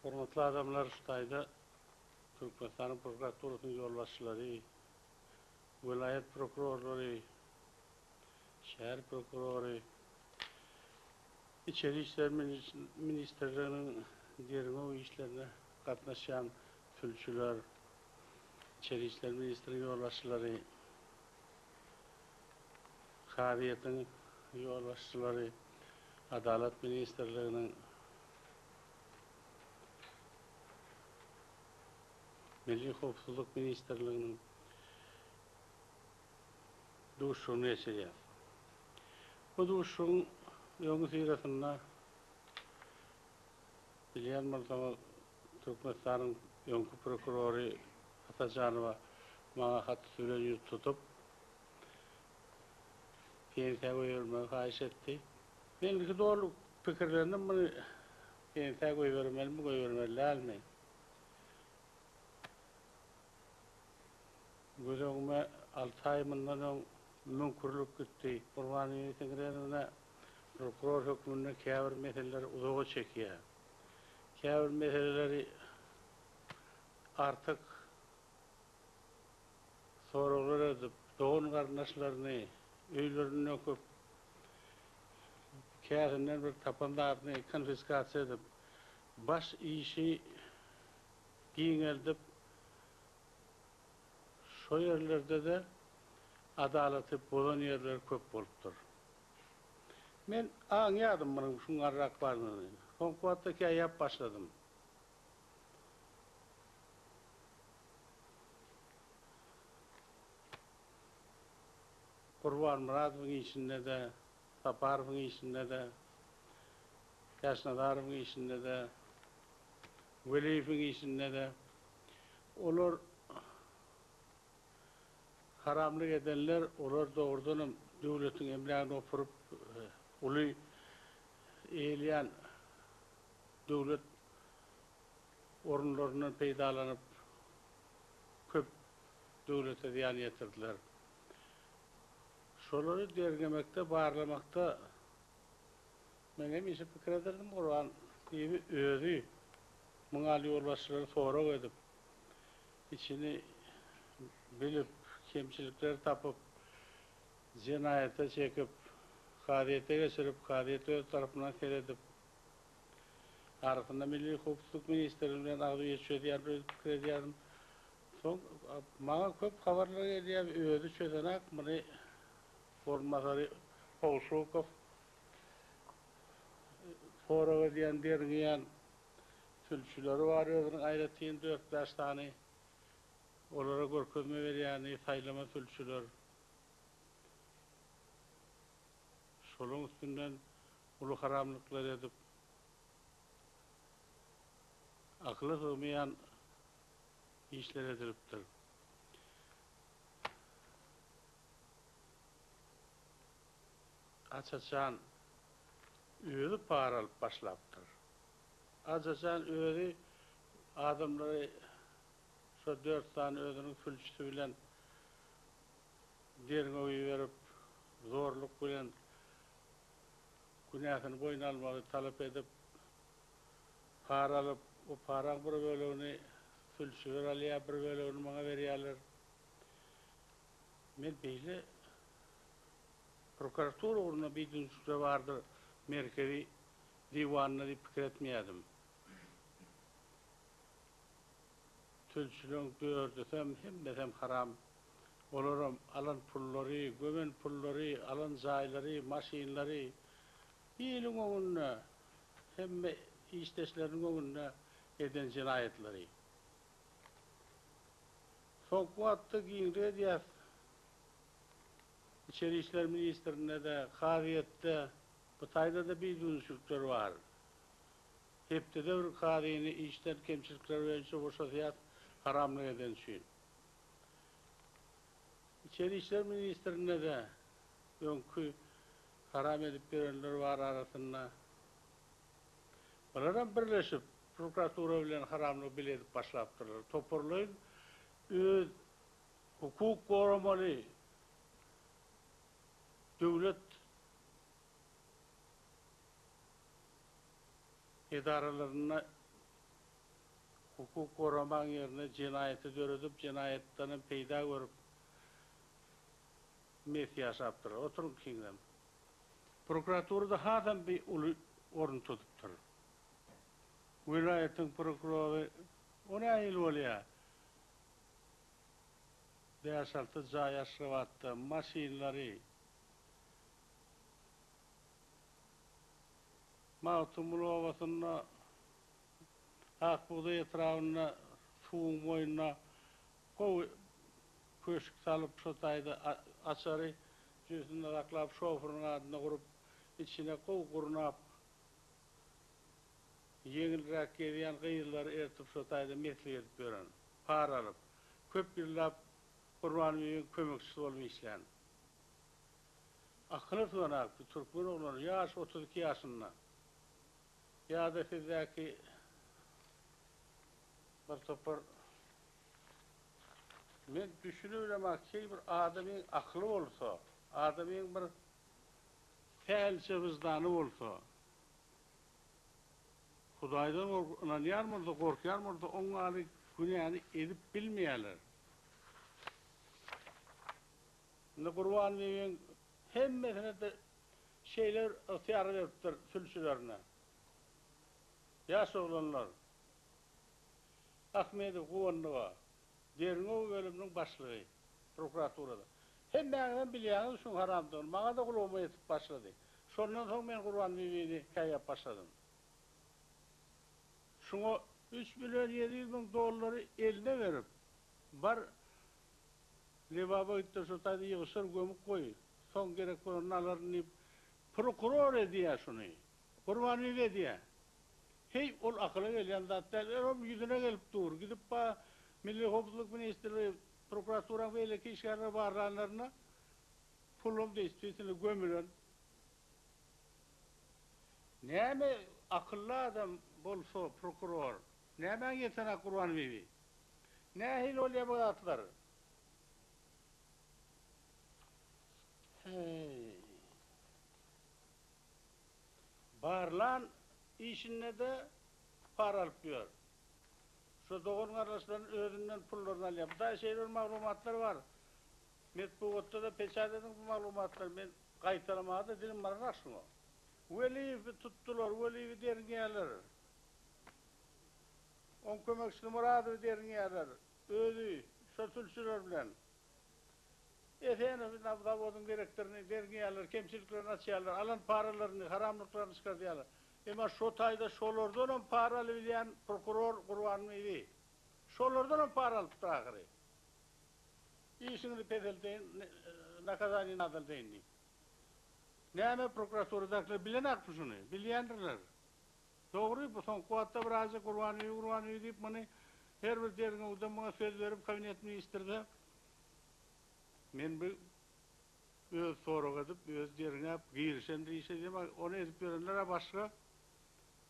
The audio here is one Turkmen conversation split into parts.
Hormatly adamlar, şu taýda Türkmenistanyň prokuraturasynyň ýolbaşçylary, welaýat prokurorlary, şäher prokurory, Içeri işler ministrliginiň derňew işlerine gatnaşýan sülçüler, Içeri işler ministriniň ýolbaşçylary, kazyýetiň ýolbaşçylary, Adalat ministrliginiň, Milli howpsuzlyk ministrliginiň duşuşygyny geçirýär. Bu duşuşygyň öňüsyrasynda bilýän bolsaňyz Türkmenistanyň öňki prokurory Atajanowa maňa hat bilen ýüz tutup, pensiýa goýbermegi haýyş etdi. Men ilki doly pikirlendim muny pensiýa goýbermelimi, goýbermeli dälmi? Göz öňüme alty aý mundan öň müňkürlik gitdi. Gurbanbibi Siňrenowna prokuror hökmünde käbir meseleleri uzaga çekýär. Käbir meseleleri artyk soraglar edip, dogan-garyndaşlaryny öýlerinde köp käsinden bir tapan zadyny konfiskasiýa edip, baş işi giňeldip, şo ýerlerde-de adalaty bozan ýerleri köp bolupdyr. Men aňýardym munuň şuňňarrak bardygyny. Soňky wagtda käýäp başladym. Gurbanmyradowyň işinde-de, Saparowyň işinde-de, Täçnazarowyň işinde-de, Weliýewiň işinde-de olar haramlyk edenler, olar dogrudanam döwletiň emlägini opuryp, uly eýeleýän döwlet orunlaryndan peýdalanyp, köp döwlete zyýan ýetirdiler. Şolary derňemekde, barlamakda men hemişe pikir ederdim, Gurban bibi özi muňaly ýolbaşçylary sorag edip, içini bilip, kemçilikleri tapyp, jenaýata çekip, kazyýete geçirip, kazyýet öz tarapyndan seredip, arasynda Milli howpsuzlyk ministrligi bilen agzybir çözýär öýdüp pikir edýärdim. Soň maňa köp habarlar gelýär, özi çözenak muny orunbasary Powşukow sorag edýän, derňeýän sülçüleri bar özüniň aýratyn dört-bäş sany olara görkezme berýäni saýlama sülçüler. Şolaň üstünden uly haramlyklar edip, akyla sygmaýan işler edilipdir. Aç-açan özi para alyp başlapdyr. Aç-açan özi adamlary şo dört sany özüniň sülçüsi bilen derňew iberip, zorluk bilen günäsini boýun almagy talap edip, para alyp, o paraň bir bölegini sülçüler alýar, bir bölegini maňa berýärler. Men beýle prokuratura ugrunda bidünçlikler bardyr merkezi diwanynda diýip pikir etmeýärdim. Sülçüleriň dördüsem, hemmesem haram. Olaram alan pullary, gömen pullary, alan jaýlary, maşynlary iliň öňünde, hemme işdeşleriniň öňünde eden jenaýatlary. Soňky wagtda giňlik edýäs. Içeri işler ministrinde-de, kazyýetde, bu taýda-da bidünçlikler bar. Hepdede bir kazyny işden kemçilikler boýunça boşatýas haramlyk edeni üçin. Içeri işler ministrinde-de öňki haram edip ýörenler bar arasynda. Bularam birleşip prokuratura bilen haramlygy bile edip başlapdyrlar. Toparlaýyn öz hukuk goramaly döwlet edaralarynda. Hukuk goramaň ýerine jenaýaty döredip, jenaýatdanam peýda görüp mes ýaşapdyrlar. Oturyň ikiňizem. Prokuraturada hasam bir uly orun tutupdyr. Welaýatyň prokurory o nähili bolýar? Bäş-alty jaý Aşgabatda, maşynlary. Magtymguly obasynda, Ak bugdaý etrabynda suwuň boýunda gowy köşk salyp, şo taýda açary jübüsinde saklap, şoferynyň adyna gurup, içine gowy gurnap, ýeňilräk gezýän gyzlary ertip şo taýda meslik edip ýören, para alyp, köp ýyllap Gurbanbibiň kömekçisi bolup işlän. Akyly syganak bir türkmen oglany, ýaş 32 ýaşynda. Ýa-da sizdäki bir topar men düşünibilemok, şeý bir adamyň akyly bolsa, adamyň bir sähelçe wyždany bolsa, Hudaýdan gorkup ynanýan bolsa, gorkýan bolsa, oň ýaly günäni edip bilmeýärler. Indi Gurban begiň hemmesine-de şeýle bir ygtyýar beripdir sülçülerine. Ýaş oglanlar, Ahmedow Guwandyga, derňew bölüminiň başlygy, prokuraturada. Hemmäňizem bilýäňiz şuň haramdygyny, maňa-da gulagyma ýetip başlady. Şondan soň men Gurbanbibini käýäp başladym. Şuňa 3 700 000 dollary eline berip, bar Lebaba git-de şo taýda ýygyşdyr, gömüp goý, soň gerek bolanda alaryn diýip, prokuror edýär şuny. Gurbanbibi edýär. Heý, ol akyla gelýän zat däl, olam ýüzüne gelip dur. Gidip ba Milli howpsuzlyk ministrligi, prokuraturaň beýleki işgärleri barlanlarynda pulam deýstwitelno gömülen. Näme akylly adam bolsa prokuror, nämäň ýetenak Gurbanbibi? Nähili bolýar bu zatlar? Heý. Barlan işinde-de para alyp ýör. Şo dogan-gardaşlaryň özünden pullaryny alýar. Bu daýy şeýle bir maglumatlar bar. Metbugatda-da peçat ediň bu maglumatlary. Men gaýtalamaga-da dilim baranok şuňa. Weliýewi tutdular, Weliýewi derňeýärler. Oň kömekçisi Myradowy derňeýärler. Özi şol sülçüler bilen. Esenowy zawodyň direktoryny derňeýärler, kemçiliklerini açýarlar, alan paralaryny, haramlyklaryny çykardýarlar. Emma şo taýda şolardanam para alybilýän prokuror Gurbanbibi. Şolardanam para alypdyr ahyry. Işiňizi peseldeýin, nakazaniýany azaldaýyn diýip. Näme prokuraturadakylar bilenakmy şuny? Bilýändirler. Dogry, bu soňky wagtda birazjyk Gurbanbibi, Gurbanbibi diýip muny her bir derňewde muňa söz berip kabinet ministrde men bu öz sorag edip, öz derňäp girişen bir işe diýem, ony edip ýörenler-ä başga.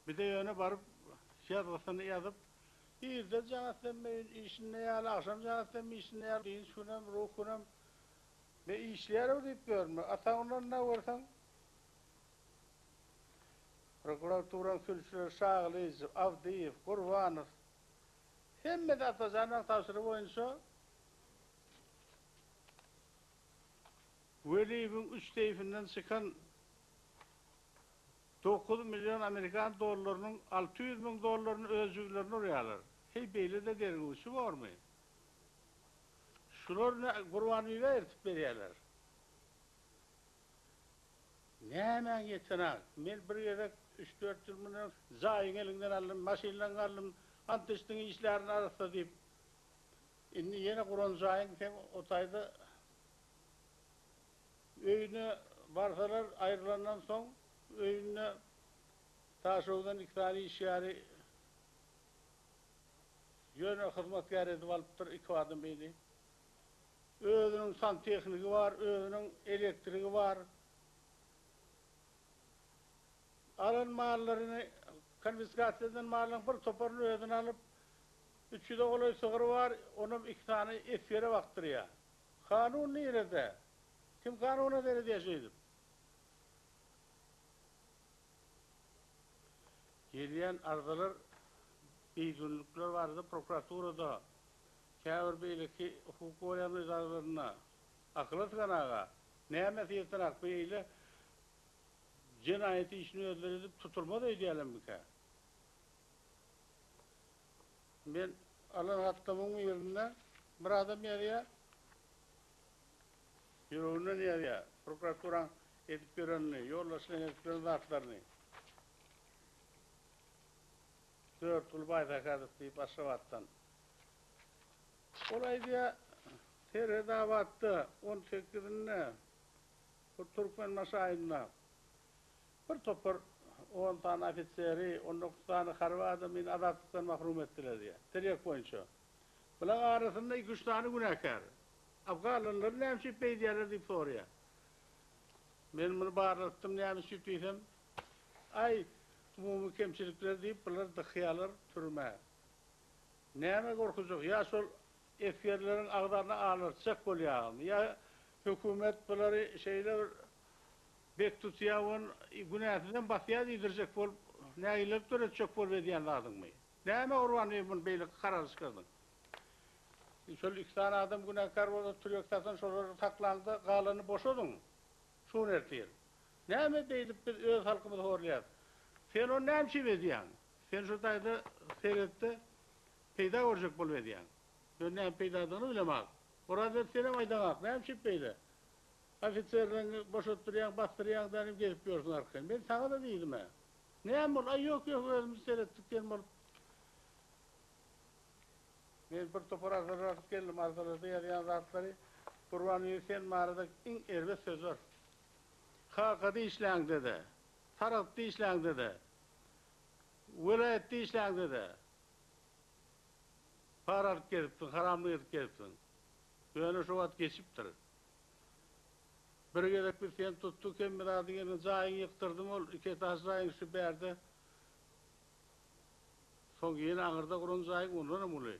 Bir-de ýöne baryp ýazgysyny ýazyp, irden jaň etsem işinde ýaly, agşam jaň etsem işinde ýaly, dynç günem, ruh günem men işleýärin diýip ýörme. Ataňdan nä görseň, Prokuraturaň sülçüleri Şagylyjow, Abdyýew, Gurbanow hemmesi Atajanyň tabşyrygy boýunça Weliýewiň üç seýfinden çykan 9 million amerikan dollarynyň 600 000 dollaryny öz jübülerine urýarlar. Heý, beýle-de derňewçi bormy? Şular Gurbanbibä eltip berýärler. Nämäň ýetenak? Men bir gezek üç-dört ýyl mundan öň jaýyňy eliňden aldym, maşynlaňy aldym, ant içdiň işlärin arassa diýip. Indi ýene guran jaýyň seň o taýda öýüne barsalar aýrylandan soň öýünde Daşoguzdan iki sany işgäri ýöne hyzmatkär edip alypdyr iki adamyny. Özüniň santehnigi bar, özüniň elektrigi bar. Alan mallaryny, konfiskasiýa eden mallaryň bir toparyny özüne alyp, 300-e golaý sygry bar, onam iki sany esgere bakdyrýar. Kanun nirede? Kim kanuna seredýär şeýdip? Gelýän arzalar. Bidünlükler barada prokuraturada, käbir beýleki hukuk goraýan edaralarynda akyla sygan aga, näme syýetenak beýle jenaýat işini özleri edip tutulmaz öýdýärlermikä? Men alan hatlamyň birinde bir adam ýazýar, ýüreginden ýazýar, prokuraturaň edip ýörenini, ýoldaşlaryň edip ýören zatlaryny. Dörtguly Baýsähedow diýip Aşgabatdan. Ol aýdýar, Serhetabatda on sekizinde bu Türkmenbaşy aýynda bir topar on sany ofiseri, 19 sany harby adamyny azatlykdan mahrum etdiler diýýär. Tirýek boýunça. Bulaň arasynda iki-üç sany günäkär. A galanlary näme üçin beýdýärler diýip soraýar. Men muny barlatdym näme üçin diýsem, aý, umumy kemçilikler diýip bular dykýarlar türmä. Näme gorkujak, ýa şol esgerleriň agzaryny alartjak bolýarmy, ýa hökümet bulary şeýle bir bek tutýar, ony günäsizem basýar diýdirjek bolup, nägilelik döretjek bolup edýän zadyňmy? Näme Gurban beg muny beýle karar çykardyň? Şol iki sany adam günäkär bolsa türek tapsan şolary saklaňda galanyny boşadyň. Şu gün ertir. Näme beýdip biz öz halkymyzy horlaýas? Sen ony näme üçin edýäň? Sen şu taýda seretde peýda görjek bolup edýäň. Ýöne näme peýdadygyny bilemok. Oraz senem aýdaňak, näme üçin beýle? Ofiserleriňi boşatdyrýaň, basdyrýaň da gezip ýörsüň arkaýyn. Men saňa-da diýdim-ä. Näme boldy? Aý ýok, ýok, özümiz seretdik diýen bolup. Men bir topar arzalar alyp geldim. Arzalarda ýazýan zatlary Gurbanbibi sen barada iň erbet sözler. Kakada işläňde-de, Saragtda işläňde-de, welaýatda işläňde-de para alyp gezipsiň, haramlyk edip gezipsiň. Ýöne şo wagt geçipdir. Bir gezek biz seni tutduk, hemme zadyň ýerine jaýyňy ýykdyrdym, ol iki etaž jaýyň şu bärde. Soň ýene aňyrda guran jaýyň ondanam uly.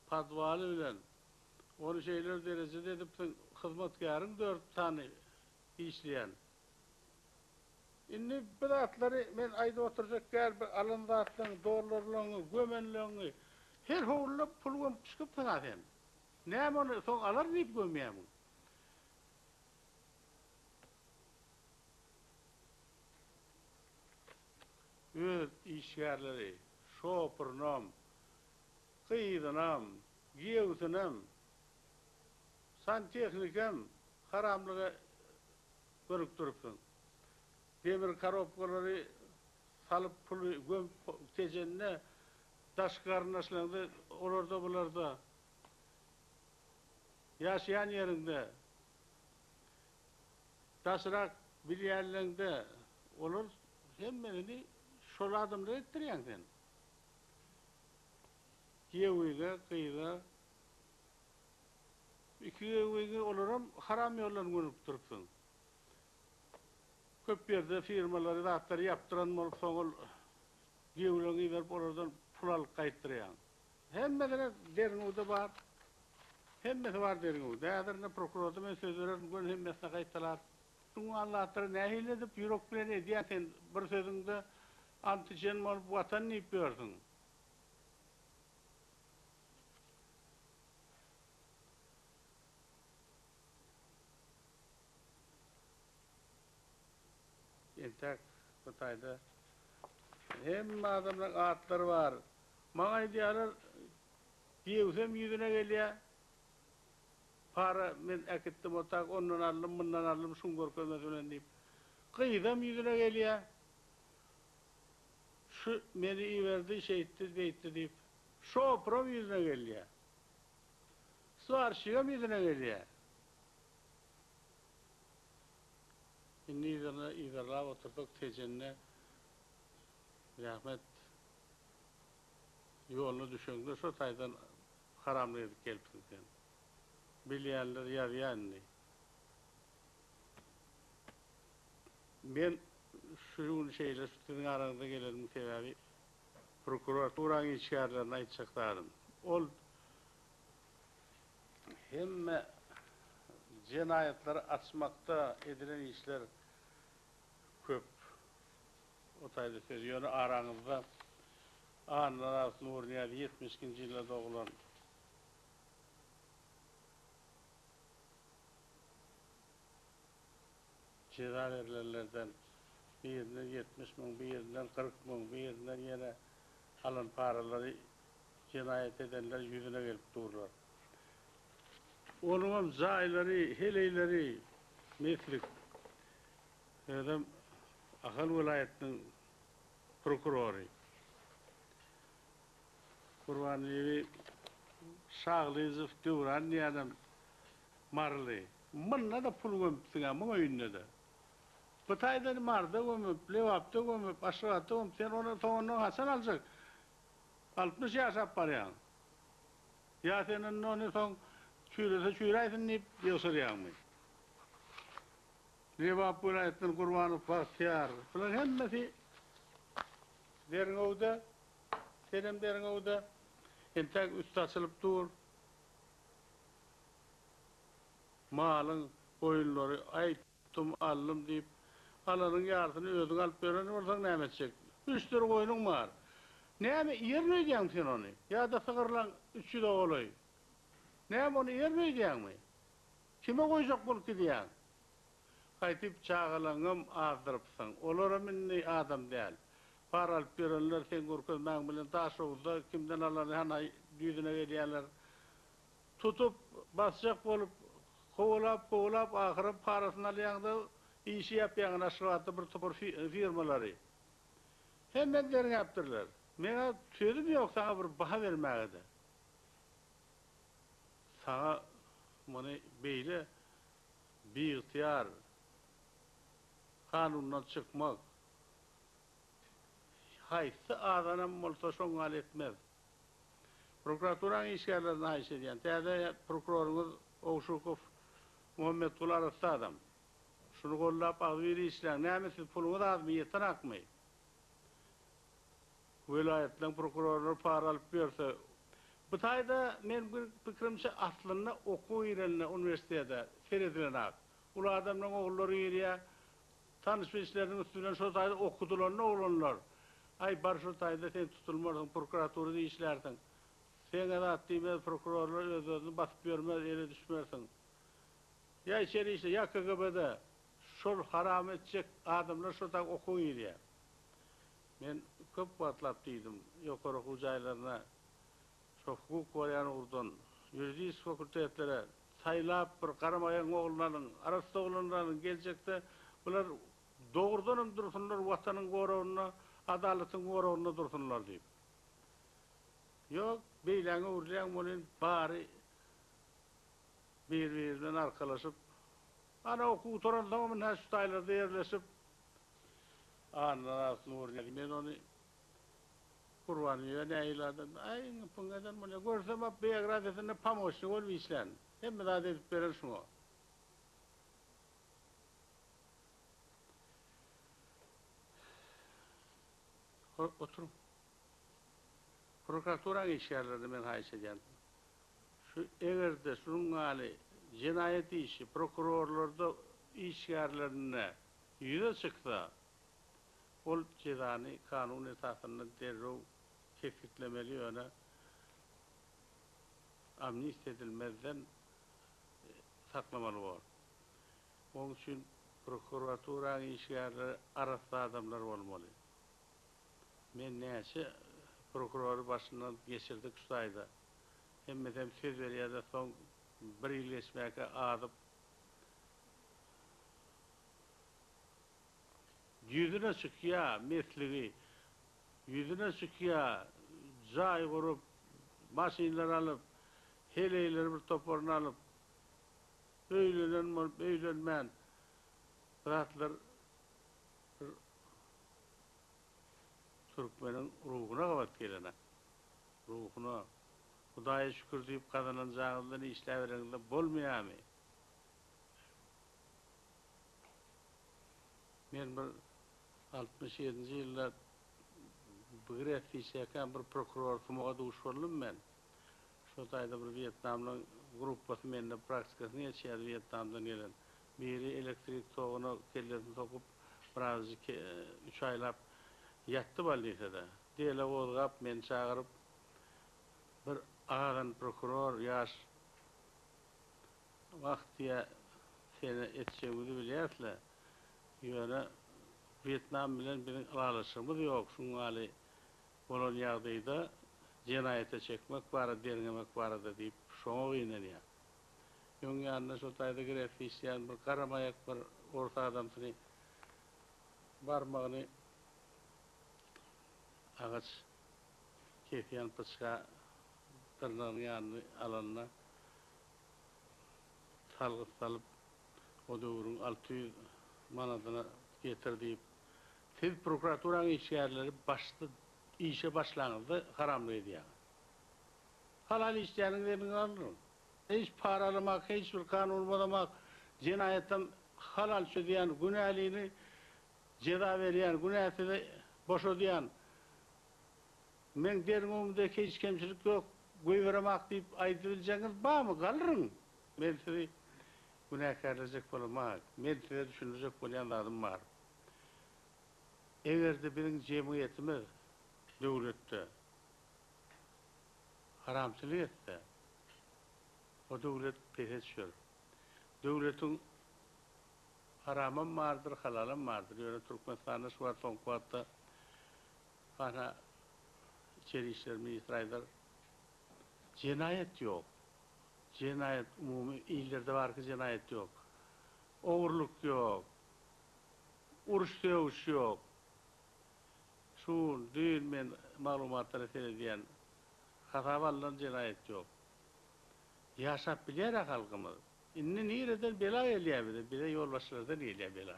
Podwaly bilen. Ony şeýle bir derejede edipsiň, hyzmatkäriň dört sany işleýän. Indi bu zatlary men aýdyp oturjak däl, bir alan zatlaryňy, dollarlaryňy, gömenleriňi, her howluda pul gömüp çykypsyň-a sen. Näme ony soň alaryn diýip gömýärmiň? Öz işgärleri şopurynam, gyzynam, giýewsinem, santehnikem haramlyga gönükdiripsiň. Demir korobkalary salyp puly gömüp Tejende daşky garyndaşlaryňda olarda bularda ýaşaýan ýeriňde Daşrak bilýänleňde olar hemmesini şol adamlara etdirýäň sen. Giýewiňe, gyza iki giýewiňi olaram haram ýoldan gönükdiripsiň. Köp ýerde firmalary zatlary ýapdyran bolup soň ol giýewleriňi iberip olardan pul alyp gaýtdyrýaň. Hemmesine derňewde bar. Hemmesi bar derňewde. Häzir ine prokurorda men söz bererin göni hemmesine gaýtalar. Şuňňal zatlary nähili edip ýürek bilen edýäň sen bir sözüňde ant içen bolup watan diýip ýörsüň. Entäk bu taýda hemme adamlaň atlary bar. Maňa aýdýarlar, giýewsem ýüzüne gelýär. Para men äkitdim o tak, ondan aldym, mundan aldym, şuň görkezmesi bilen diýip. Gyzam ýüzüne gelýär. Şu meni iberdi, şeýtdi, beýtdi diýip. Şopuram ýüzüne gelýär. Swarşigem ýüzüne gelýär. Indi yzyna yzarlap otursak Tejende zähmet ýoluna düşeňde şo taýdan haramlyk edip gelipsiň sen. Bilýänler ýazýar indi. Men şu gün şeýle şu siziň araňyza gelenimiň sebäbi prokuraturaň işgärlerine aýtjak zadym. Ol Hemme jenaýatlary açmakda edilen işler köp. O taýda söz. Ýöne araňyzda. Annaraz Nurnyýaz 72-nji ýylda doglan. Jeza berlenlerden birinden 70 müň, birinden 40 müň, birinden ýene alan paralary jenaýat edenler ýüzüne gelip durlar. Onuňam jaýlary, heleýleri meslik. Özem Ahal welaýatynyň prokurory. Gurbanbibi Şaglyjow Döwran diýýänem maryly. Munda-da pul gömüpsiň-ä, muň öýünde-de. Bu taýdan Maryda gömüp, Lebapda gömüp, Aşgabatda gömüp, sen ony soňundan haçan aljak? 60 ýaşap barýaň. Ýa sen indi ony soň çüýrese çüýräýsin diýip ýygşyrýaňmy? Lebap welaýatyndan Gurbanow Bagtyýar. Bularyň hemmesi derňewde, senem derňewde. Entäk üsti açylyp dur. Malyň goýunlary aý tutdum, aldym diýip, alanyň ýarysyny özüň alyp beren bolsaň näme etjek? Üç sürü goýnuň bar. Näme iýerin öýdýäňmi sen ony? Ýa-da sygyrlaň üç ýüze golaý. Näme ony iýerin öýdýäňmi? Kime goýjak bolup gidýäň? Gaýtyp çagalaňňam azdyrypsyň. Olaram indi adam däl. Para alyp ýörenler seň görkezmäň bilen Daşoguzda kimden alany hana ýüzüne gelýärler. Tutup, basjak bolup, kowalap-kowalap ahyram parasyny alýaň-da, işi ýapýaň Aşgabatda bir topar firmalary. Hemme derňäpdirler. Meň-ä sözüm ýok saňa bir baha bermäge-de. Saňa muny beýle biygtyýar kanundan çykmak haýsy azanam bolsa şoň ýaly etmez. Prokuraturaň işgärlerine haýyş edýän, täze prokuroryňyz Owşukow Muhammetguly arassa adam. Şuny gollap agzybir işläň. Näme siz puluňyz azmy, ýetenakmy? Welaýatlaryň prokurorlary para alyp ýörse, bu taýda men bir pikirimçe aslynda okuwa girende uniwersitete seredilenak. Uly adamlaryň ogullary girýär, tanyş-bilişleriniň üsti bilen şo taýda okudylanda oglanlar, aý bar şo taýda sen tutulmarsyň, prokuraturada işlärsiň. Seňe zat diýmez, prokurorlar öz-özüni basyp ýörmez, ele düşmersiň. Ýa içeri işde, ýa KGB-de şol haram etjek adamlar şo taý okuwa girýär. Men köp wagtlap diýdim, ýokary okuw jaýlaryna şo hukuk barýan ugurdan, ýuridiski fakultetlere saýlap bir garamaýagyň ogluny alyň, arassa oglanlary alyň, geljekde bular dogrudanam dursunlar Watanyň goragynda, adalatyň goragynda dursunlar diýip. Ýok, beýläňe öwrülýäň welin bary bir-biri bilen arkalaşyp, ana okuw gutaransoňam ynha şu taýlarda ýerleşip, Annaraz Nury men ony Gurbanbibä nähili adam, aý yňypyň eden bolýar. Görsem-ä biografiýasynda pomoçnik bolup işlän. Hemme zady edip beren şuňa. Oturyň. Prokuraturaň işgärlerine men haýyş edýän. Şu eger-de şunuň ýaly jenaýat işi prokurorlarda işgärlerinde ýüze çyksa, ol jezany kanun esasynda derrew kesgitlemeli, ýöne amnistiýa edilmezden saklamaly bor. Onuň üçin prokuraturaň işgärleri arassa adamlar bolmaly. Men näçe prokurory başyndan geçirdik şu taýda. Hemmesem söz berýärler, soň bir ýyl geçmäkä azyp, Ýüzüne çykýa mesligi, ýüzüne çykýa jaý gurup, maşynlar alyp, heleýleri bir toparyny alyp, öýlenen bolup, öýlenmän, bu zatlar bir türkmeniň ruhuna gabat gelenak. Ruhuna. Hudaýa şükür diýip gazanan jaňyzdan işläbereňizde bolmaýamy? Men bir 67-nji ýylda Gresiýa işleýärkäm bir prokuror sumaga duş boldum men. Şo taýda bir wýetnamlaryň gruppasy mende praktikasyny geçýärdi Wýetnamdan gelen. Biri elektrik toguna kellesini sokup birazajyk üç aýlap ýatdy bolnisada. Dele gozgap, meni çagyryp, bir agan prokuror ýaş Wah diýýä, seni etjegimizi bilýäs-le. Ýöne Wýetnam bilen biziň ylalaşygymyz ýok, şuň ýaly bolan ýagdaýda jenaýata çekmek barada, derňemek barada diýip, şoňa gynanýar. Öň ýanynda şo taýda Gresde işleýän bir garamaýak bir ors adamsyny barmagyny agaç kesýän pyçga dyrnagynyň ýanyny alanda salgyt salyp, o döwrüň 600 manadyna getir diýip, siz prokuraturaň işgärleri başda işe başlaňyzda haramlyk edýäňiz. Halal işleýäniňizi eliňize aldyryň. Hiç para alamak, hiç bir kanuny bozamak, jenaýatam halal çözýän, günälini jeza berýän, günäsizi boşadýan. Meň derňewimde hiç kemçilik ýok, goýberemak diýip aýdybiljegiňiz barmy? Galdyryň! Men sizi günäkärlejek bolamok. Men size düşündirjek bolýan zadym bar. Eger-de biziň jemgyýetimiz döwletde haramçylyk etse, o döwlet pese düşer. Döwletiň haramam bardyr, halalam bardyr. Ýöne Türkmenistanda şu wagt soňky wagtda hana içeri işler ministri aýdar, jenaýat ýok. Jenaýat umumy illerde barky jenaýat ýok. Ogurlyk ýok. Uruş-sögüş ýok. Şu gün, düýn men maglumatlara seredýän, hasaba alnan jenaýat ýok. Ýaşap bilýär-ä halkymyz. Indi nireden bela gelýär bize? Bize ýolbaşçylardan gelýär bela.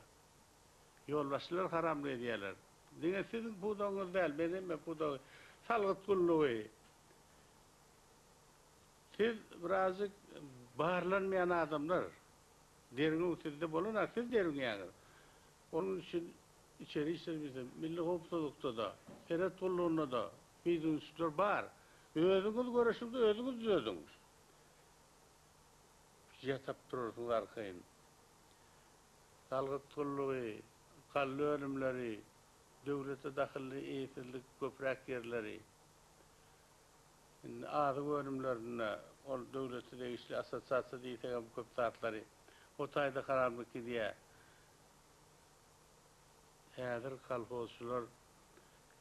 Ýolbaşçylar haramlyk edýärler. Diňe siziň pudagyňyz däl, men hemme pudagy, salgyt gullugy. Siz birazjyk barlanmaýan adamlar. Derňew sizde bolan-a, siz derňeýäňiz. Onuň üçin Içeri işler ministrliginde, Milli howpsuzlykda-da, Serhet gullugynda-da bidünçler bar. Özüňiz göreşiň-de, özüňiz düzediň. Ýatyp durarsyňyz arkaýyn. Salgyt gullugy, galla önümleri, döwlete dahylly eýesizlik köpräk ýerleri. Indi azyk önümlerinde ol döwlete degişli assosiasiýa diýsegem köp zatlary o taýda haramlyk gidýär. Häzir kolhozçylar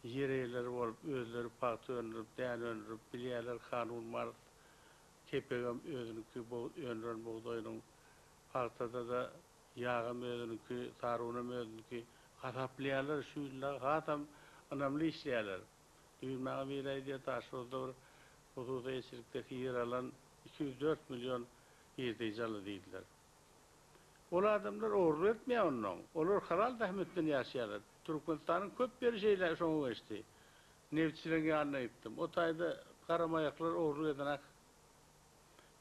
ýer eýeleri bolup özleri pagta öndürip, däne öndürip bilýärler, kanun bar, kepegem özüniňki öndüren bugdaýynyň, pagtada-da ýagam özüniňki, sarunam özüniňki hasaplaýarlar, şu ýylda hasam ynamly işleýärler. Düýn maňa biri aýdýar, Daşoguzda bir hususy eýeçilikdeki ýer alan 204 million girdeýji aldy diýdiler. Ol adamlar ogurlyk etmeýär onnoň. Olar halal zähmetden ýaşaýarlar. Türkmenistanyň köp ýeri şeýle şoňa geçdi. Nebitçileriň ýanyna gitdim. O taýda garamaýaklar ogurlyk edenak.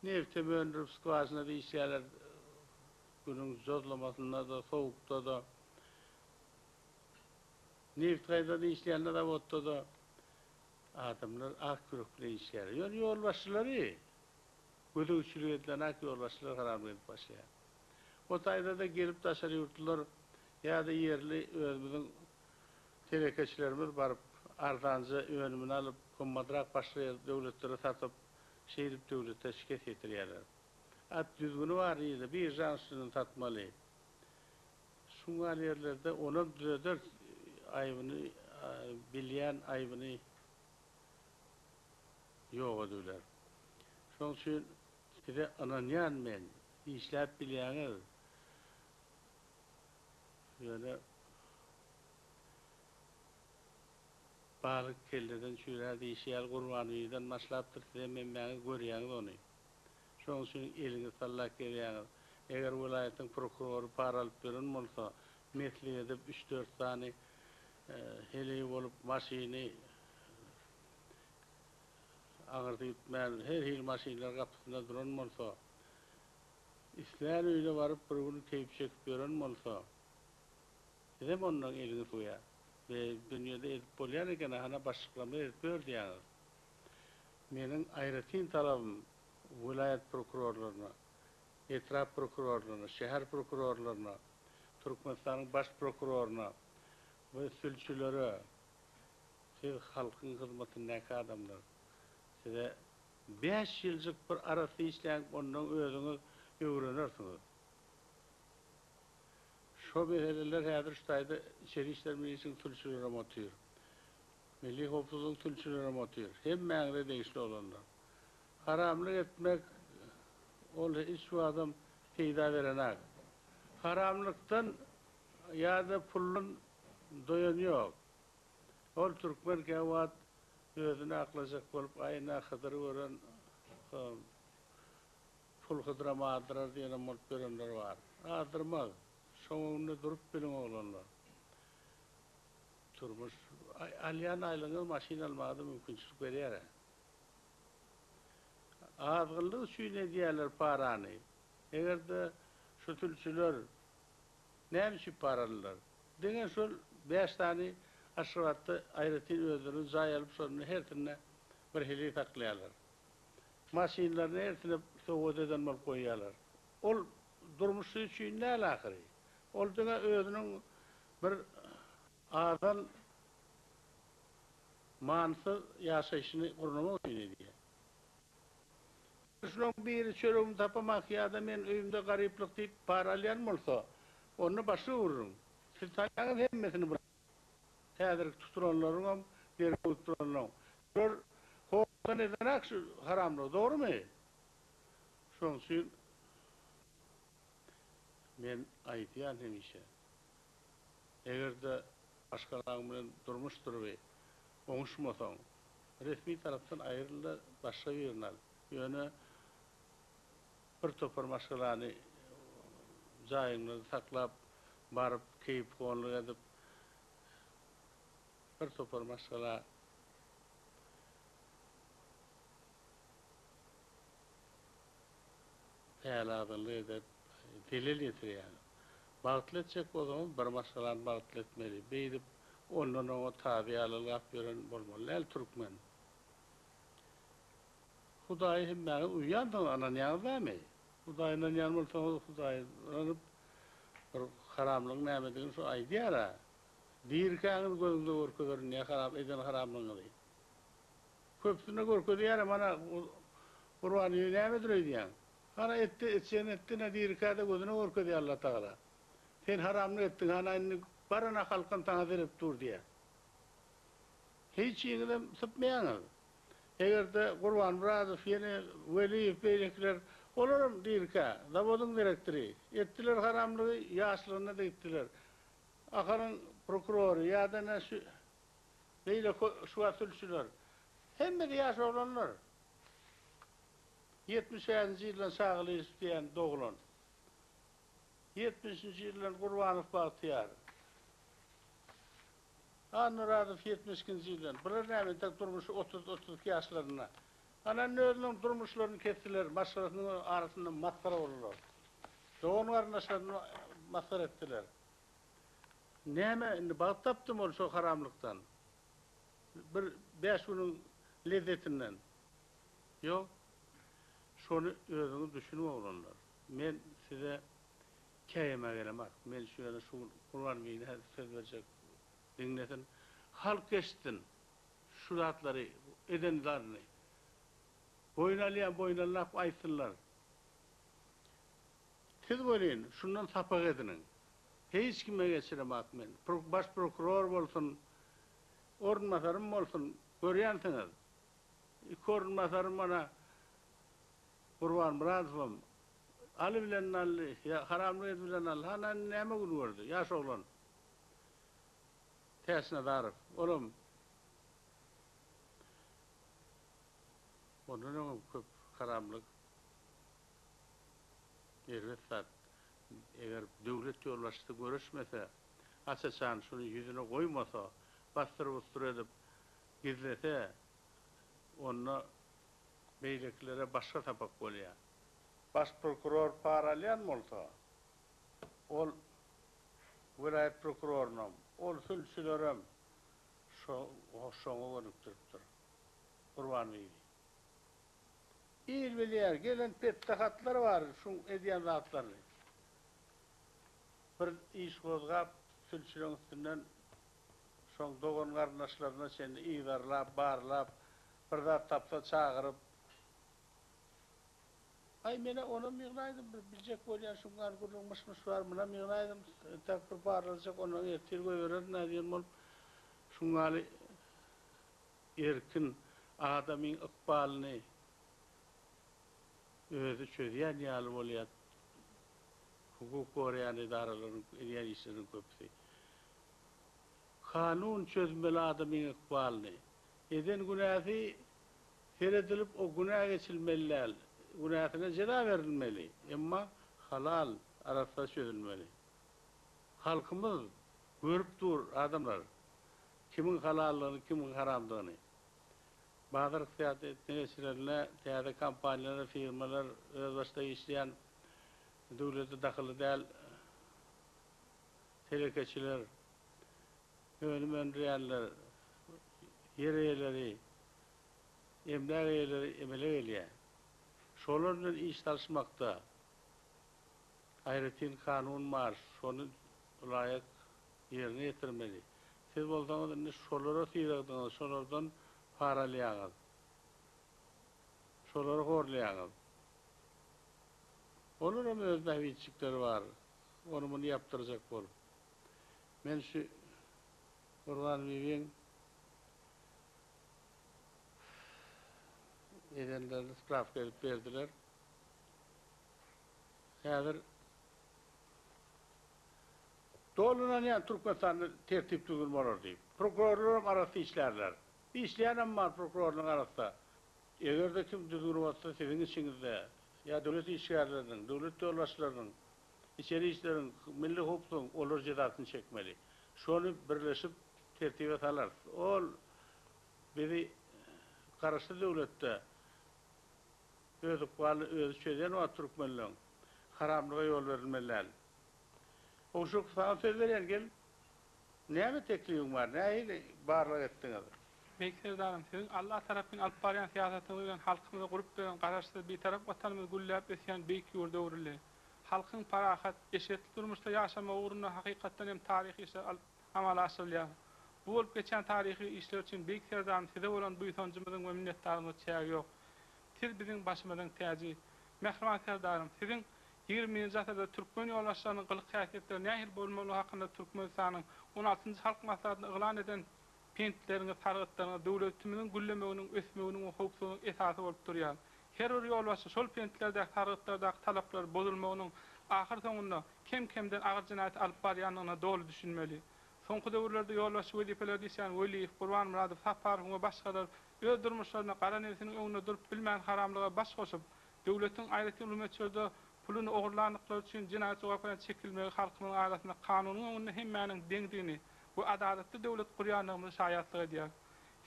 Nebtem öndürip skwažinada işleýärler. Günüň jozlamasynda-da, sowukda-da. Nebit gaýtadan işleýände zawodda-da adamlar ak ýürek bilen işleýärler. Ýöne ýolbaşçylary Gözegçilik edilen ak ýolbaşçylar haramlyk edip başlaýar. O taýda-da gelip daşary ýurtlular ýa-da ýerli özümiziň telekeçilerimiz baryp arzanja önümini alyp gymmadrak başga ýer döwletlere satyp şeýdip döwlete şikes ýetirýärler. At düzgüni bar nirde biržaň üstünden satmaly. Şuň ýaly ýerlerde onam düzederis aýbyny bilýän aýbyny ýok edibiler. Şoň üçin size ynanýan men, işläp bilýäňiz. Ýöne balyk kelleden çüýrär diýşi ýaly Gurbanbibiden başlapdyr, sizem hemmäňiz görýäňiz ony. Şoň üçin eliňizi sallap gezýäňiz. Eger welaýatyň prokurory para alyp ýören bolsa, meslik edip üç-dört sany heleý bolup maşyny aňyrsy gitmän her hili maşynlar gapysynda duran bolsa, islän öýüne baryp bir gün keýp çekip ýören bolsa, sizem ondan eliňiz suwýar. Be, dünýede edip bolýan eken-a, hana başlyklarymyz edip ýör diýýäňiz. Meniň aýratyn talabym welaýat prokurorlaryna, etrap prokurorlaryna, şäher prokurorlaryna, Türkmenistanyň Baş prokuroryna we sülçülere. Siz halkyň hyzmatyndaky adamlar. Size bäş ýyljyk bir arassa işläň ondan özüňiz öwrenersiňiz. Şo meseleler häzir şu taýda içeri işler ministriniň sülçülerem otyr. Milli howpsuzlygyň sülçülerem otyr. Hemmäňize degişli oglanlar. Haramlyk etmek ol hiç wagtam peýda berenak. Haramlykdan ýa-da puldan doýan ýok. Ol türkmen käwagt özüni aklajak bolup aýna Hydyr gören pul Hydyram azdyrar diýenem bolup ýörenler bar. Azdyrmaz. Şoň öňünde durup biliň oglanlar. Durmuş alýan aýlygyňyz maşyn almaga-da mümkinçilik berýär-ä. Azgynlyk üçin edýärler parany. Eger-de şu sülçüler näme üçin paralylar? Diňe şol bäş sany Aşgabatda aýratyn özlerine jaý alyp şonda hersinde bir heleý saklaýarlar. Maşynlaryny hersine sowgat eden bolup goýýarlar. Ol durmuşy üçin däl ahyry. Ol diňe özüniň bir azan manysyz ýaşaýşyny gurnamak üçin edýär. Şulaň biri çöregimi tapamak ýa-da men öýümde garyplyk diýip para alýan bolsa, onda başga gürrüň. Siz tanýaňyz hemmesini bular. Häzirki tutulanlaryňam, derrew duranlaryň. Bular hordan edenak şu haramlygy, dogrumy? Şoň üçin men aýdýan hemişe, eger-de maşgalaň bilen durmuş durby oňuşmasaň, resmi tarapdan aýryl-da başga birini al. Ýöne bir topar maşgalany jaýyňda saklap, baryp keýpihonlyk edip, bir topar maşgala pälazynlyk edip, zelel ýetirýärler. Bagtly etjek bolsaňyz, bir maşgalany bagtly etmeli. Beýdip, ondan oňa tazy ýaly ylgap ýören bolmaly däl türkmen. Hudaýa hemmäňiz uýýansyňyz, ynanýaňyz dämi? Hudaýa ynanýan bolsaňyz, Hudaýa ynanyp, bir haramlygyň nämedigini şu aýdýar-a. Dirikäňiz gözüňize görkezerin diýýär haram, eden haramlygyňyzy. Köpüsine görkezýärem, ana, Gurban bibi nämedir öýdýäň? Hana etdi, etjegini etdi, ine dirikä-de gözüne görkezýär Allatagala. Sen haramlyk etdiň, hana indi barana halkam saňa seredip dur diýýär. Hiçiňizem sypmaýaňyz. Eger-de Gurban Myradow, ýene Weliýew beýlekiler, olaram dirikä, zawodyň direktory, etdiler haramlygy, ýaşlygynda-da gitdiler. Ahalyň prokurory ýa-da ine şu beýleki şu wagt sülçüler, hemmesi ýaş oglanlar. 75-nji ýyldan Şagylyjow diýen doglan. 70-nji ýyldan Gurbanow Bagtyýar. Annamyradow 72-nji ýyldan. Bular näme entek durmuşy otuz- 32 ýaşlarynda. Ana indi özleriniň durmuşlaryny kesdiler, maşgalasynyň arasynda masgara boldular. Dogan-garyndaşlaryny masgara etdiler. Näme indi bagt tapdymy ol şo haramlykdan? Bir bäş günüň lezzetinden. Ýok. Şony özüňiz düşüniň oglanlar. Men size käýemä gelemak. Men şu ýerde şu gün Gurban bine söz berjek diňlesin. Halk eşitsin şu zatlary eden zadyny. Boýun alýan boýun alnap aýtsynlar. Siz welin şundan sapak ediniň. Hiç kime geçiremak men. Baş prokuror bolsun, orunbasarym bolsun, görýänsiňiz. Iki orunbasarym mana Gurban Myradowam Aly bilen aldy, ýa haramlyk edip bilen aldy. Hana indi näme gün gördi, ýaş oglan. Täçnazarow, olam ondan öňem köp haramlyk erbet zat. Eger döwlet ýolbaşçysy göreşmese, aç-açan şuny ýüzüne goýmasa, bassyr-busdur edip gizlese, onda beýlekilere başga sapak bolýar. Baş prokuror para alýan bolsa, ol welaýat prokurorynam, ol sülçülerem şoňa gönükdiripdir. Gurbanbibi. Il bilýär, gelen petde hatlar bar şuň edýän zatlaryny. Bir iş gozgap, sülçüleň üstünden. Şoň dogan-garyndaşlaryna çenli yzarlap, barlap, bir zat tapsa çagyryp. Aý, men-ä onam ýygnaýdym, bir biljek bolýan şuňňal gürrüň myş-myş bar, munam ýygnaýdym, entäk bir barlajak, ondan ertir goýbererin-ä diýen bolup, şuňňaly erkin adamyň ykbalyny özi çözýän ýaly bolýar hukuk goraýan edaralaryň edýän işleriniň köpüsi. Kanun çözmeli adamyň ykbalyny. Eden günäsi seredilip o günä geçilmeli däl. Günäsine jeza berilmeli. Emma halal, arassa çözülmeli. Halkymyz görüp dur adamlar kimiň halaldygyny kimiň haramdygyny. Bazar ykdysadyýetine geçilende täze kompaniýalar, firmalar özbaşdak işleýän döwlete dahylly däl telekeçiler, önüm öndürýänler, ýer eýeleri, emläk eýeleri emele gelýär. Şolar bilen iş salyşmakda aýratyn kanun bar, şony laýyk ýerine ýetirmeli. Siz bolsaňyz indi şolara syrygdyňyz, şolardan para alýaňyz. Şolary horlaýaňyz. Olaram öz bähbitjikleri bar, ony-muny ýapdyrjak bolup. Men şu Gurbanbibiň edenlerini sprawka edip berdiler. Häzir doly ynanýan Türkmenistanda tertip düzgün bolar diýip. Prokurorlaram arassa işlärler. Işleýänem bar prokurorlaryň arassa. Eger-de kim düzgüni bozsa siziň içiňizde ýa döwlet işgärleriniň, döwlet ýolbaşçylarynyň, içeri işleriň, milli howpsuzlygyň olar jezasyny çekmeli. Şony birleşip tertibe salarys. Ol bizi garaşsyz döwletde öz ykbalyny özi çözýän wagt türkmenleň haramlyga ýol berilmeli däl. Gowşurow saňa söz berýän gel. Näme teklibiň bar? Nähili barlag etdiňiz? Beýik Serdarym, Siziň Alla tarapyn alyp barýan syýasatyňyz bilen halkymyza gurup beren Garaşsyz, Bitarap Watanymyz gülläp ösýän beýik ýurda öwrüldi. Halkyň parahat, eşretli durmuşda ýaşamagy ugrunda hakykatdan hem taryhy işler alyp amala aşyrylýar. Bu bolup geçýän taryhy işler üçin Beýik Serdarym Size bolan buýsanjymyzyň we minnetdarlygymyz çägi ýok. Siz biziň başymyzyň täji. Mähriban Serdarym, Siziň Ýigrimi birinji asyrda türkmen ýolbaşçylarynyň gylyk-häsiýetleri nähili bolmalygy hakynda Türkmenistanyň on altynjy Halk Maslahatynda yglan eden pentleriňiz, sargytlaryňyz döwletimiziň güllemeginiň, ösmeginiň we howpsuzlygynyň esasy bolup durýar. Her bir ýolbaşçy şol pentlerdäki, sargytlardaky talaplary bozulmagynyň ahyr soňunda kem-kemden agyr jenaýata alyp barýandygyna doly düşünmeli. Soňky döwürlerde ýolbaşçy wezipelerde işlän Weliýew, Gurbanmyradow, Saparow we başgalar öz durmuşlarynda gara nebsiniň öňünde durup bilmän haramlyga baş goşup, Döwletiň aýratyn uly möçberde puluny ogurlandyklary üçin jenaýat jogapkärçiligine çekilmegi halkymyzyň arasynda kanunyň öňünde hemmäniň deňdigini we adalatly döwlet gurýandygymyzy şaýatlyk edýär.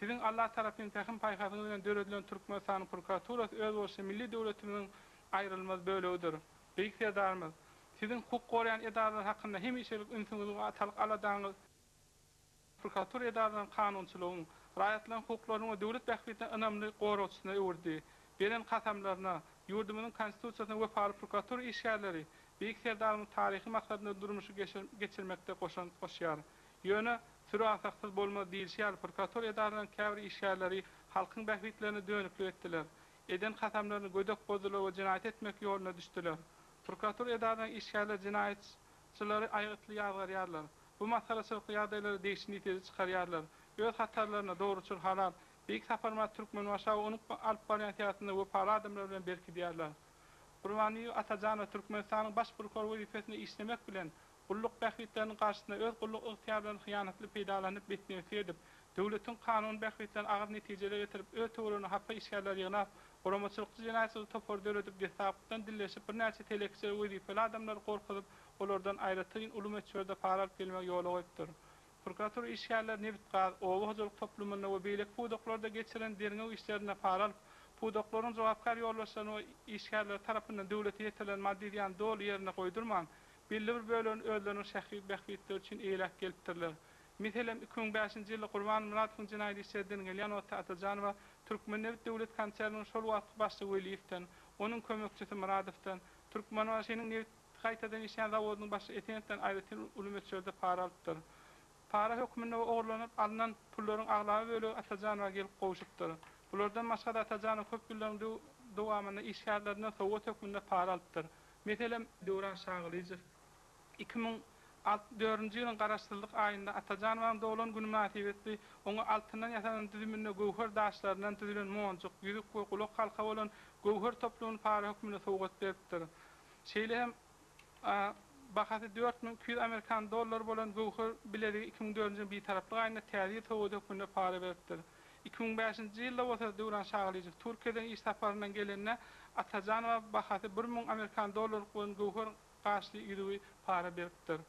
Siziň Alla tarapyn pähim-paýhasyňyz bilen döredilen Türkmenistanyň prokuraturasy özboluşly milli döwletimiziň aýrylmaz bölegidir. Beýik Serdarymyz, Siziň hukuk goraýan edaralar hakynda hemişelik ünsüňiziň we atalyk aladaňyz, Prokuratura edaralaryny kanunçylygyň, raýatlaryň hukuklarynyň we döwlet bähbitleriniň ynamly goragçysyna öwürdi. Beren kasamlaryna, ýurdumyzyň Konstitusiýasyna wepaly prokuratura işgärleri Beýik Serdarymyzyň taryhy maksadyny durmuşa geçirmekde goşant goşýar. Ýöne, süri agsaksyz bolmaz diýlişi ýaly, prokuratura edaralarynyň käbir işgärleri halkyň bähbitlerine dönüklik etdiler. Eden kasamlaryny gödek bozdular we jenaýat etmek ýoluna düşdüler. Prokuratura edaralarynyň işgärleri jenaýatçylary aýgytly ýazgarýarlar. Bu masgaraçylykly ýagdaýlara degişli netije çykarýarlar. Öz hatarlaryna dogruçyl, halal, Beýik Saparmyrat Türkmenbaşa we onuň alyp barýan syýasatyna wepaly adamlar bilen berkidýärler. Gurbanlyýew Atajanow Türkmenistanyň Baş prokurory wezipesinde işlemek bilen, gulluk bähbitleriniň garşysyna öz gulluk ygtyýarlaryny hyýanatly peýdalanyp betnebislik edip, döwletiň kanuny bähbitlerine agyr netijelere getirip, öz töweregine hapa işgärleri ýygnap, guramaçylykly jenaýatçylykly topary döredip, deslapdan dilleşip birnäçe telekeçileri wezipeli adamlary gorkuzyp, olardan aýratyn uly möçberde para alyp gelmegi ýola goýupdyr. Prokuratura işgärleri nebit-gaz, oba hojalyk toplumynda we beýleki pudaklarda geçiren derňew işlerinde para alyp, pudaklaryň jogapkär ýolbaşçylaryny we işgärleri tarapyndan döwlete ýetirilen maddy zyýany doly ýerine goýdurman, belli bir bölegini özleriniň şähwi bähbitleri üçin eýläp gelipdirler. Meselem, 2005-nji ýylda Gurban Myradowyň jenaýat işleri derňelýän wagty Atajanowa Türkmennebit döwlet konserniniň şol wagtky başlygy Weliýewden, onuň kömekçisi Myradowdan, Türkmenbaşynyň nebit gaýtadan işleýän zawodynyň başlygy Esenowdan aýratyn uly möçberde para alypdyr. Para hökmünde ogurlanyp alnan pullaryň aglaba bölegi Atajanowa gelip gowşupdyr. Bulardan başga-da Atajanow köp ýyllaryň dowamynda işgärlerinden sowgat hökmünde para alypdyr. Meselem, Döwran Şagylyjow 2004-nji ýylyň Garaşsyzlyk aýynda Atajanowanyň doglan güni mynasybetli oňa altyndan ýasalan düzüminde göwher daşlaryndan düzülen monjuk, ýüzük we gulak halka bolan göwher toplumyny para hökmünde sowgat beripdir. Şeýle hem bahasy 4200 amerikan dollary bolan göwher bilezigi 2004-nji ýylyň Bitaraplyk aýynda Täze ýyl sowgady hökmünde para beripdir. 2005-nji ýylda bolsa Döwran Şagylyjow Türkiýeden iş saparyndan gelende Atajanowa bahasy 1000 amerikan dollarlyk bolan göwher gaşly ýüzügi para beripdir.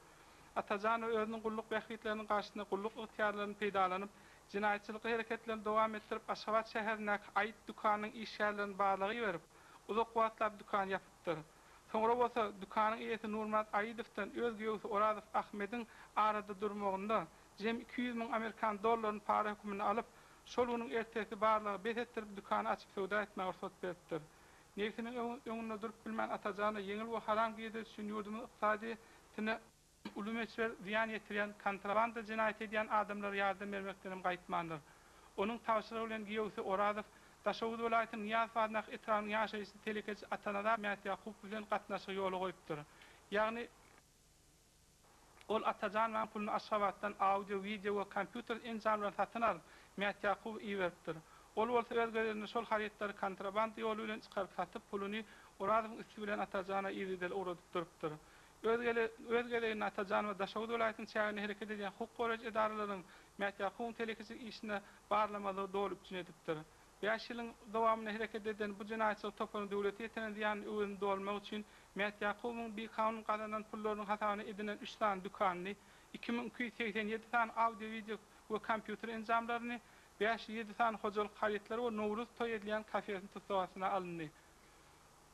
Atajanowa özüniň gulluk bähbitleriniň garşysyna gulluk ygtyýarlaryny peýdalanyp, jenaýatçylykly hereketlerini dowam etdirip Aşgabat şäherindäki Aýyt dükanynyň işgärlerini barlaga iberip, uzak wagtlap dükany ýapypdyr. Soňra bolsa dükanyň eýesi Nurmyrat Aýydowdan öz giýewsi Orazow Ahmediň arada durmagynda jem 200 müň amerikan dollaryny para hökmünde alyp, şol günüň ertesi barlagy bes etdirip dükany açyp söwda etmäge rugsat beripdir. Nebsiniň öňünde durup bilmän Atajana ýeňil we haram girdeji üçin ýurdumyzyň ykdysadyýetine uly möçber zyýan ýetirýän kontrabanda jenaýat edýän adamlara ýardam bermekden hem gaýtmandyr. Onuň tabşyrygy bilen giýewsi Orazow Daşoguz welaýatynyň Nyýazow adyndaky etrabynyň ýaşaýjysy telekeçi Atanazar Mätýakubow bilen gatnaşygy ýola goýupdyr. Ýagny, ol Atajanowanyň puluny Aşgabatdan audio, wideo we kompýuter enjamlaryny satyn alyp, Mätýakubowa iberipdir. Ol bolsa öz gezeginde şol harytlary kontrabanda ýoly bilen çykaryp satyp, puluny Orazowyň üsti bilen Atajanowa yzygiderli ugradyp durupdyr. Öz öz gezeginde Atajanowa Daşoguz welaýatynyň çäginde hereket edýän hukuk goraýjy edaralaryň Mätýakubyň telekeçilik işine barlamazlygy doly üpjün edipdir. Bäş ýylyň dowamynda hereket eden bu jenaýatçylyk toparynyň döwlete ýetiren zyýanyny öwezini dolmak üçin Mätýakubyň bikanun gazanan pullarynyň hasabyna edinen üç sany dükanyny, 2287 sany audio-wideo we kompýuter enjamlaryny, 507 sany hojalyk harytlary we Nowruz toý edilýän kafesini tussag astyna alyndy.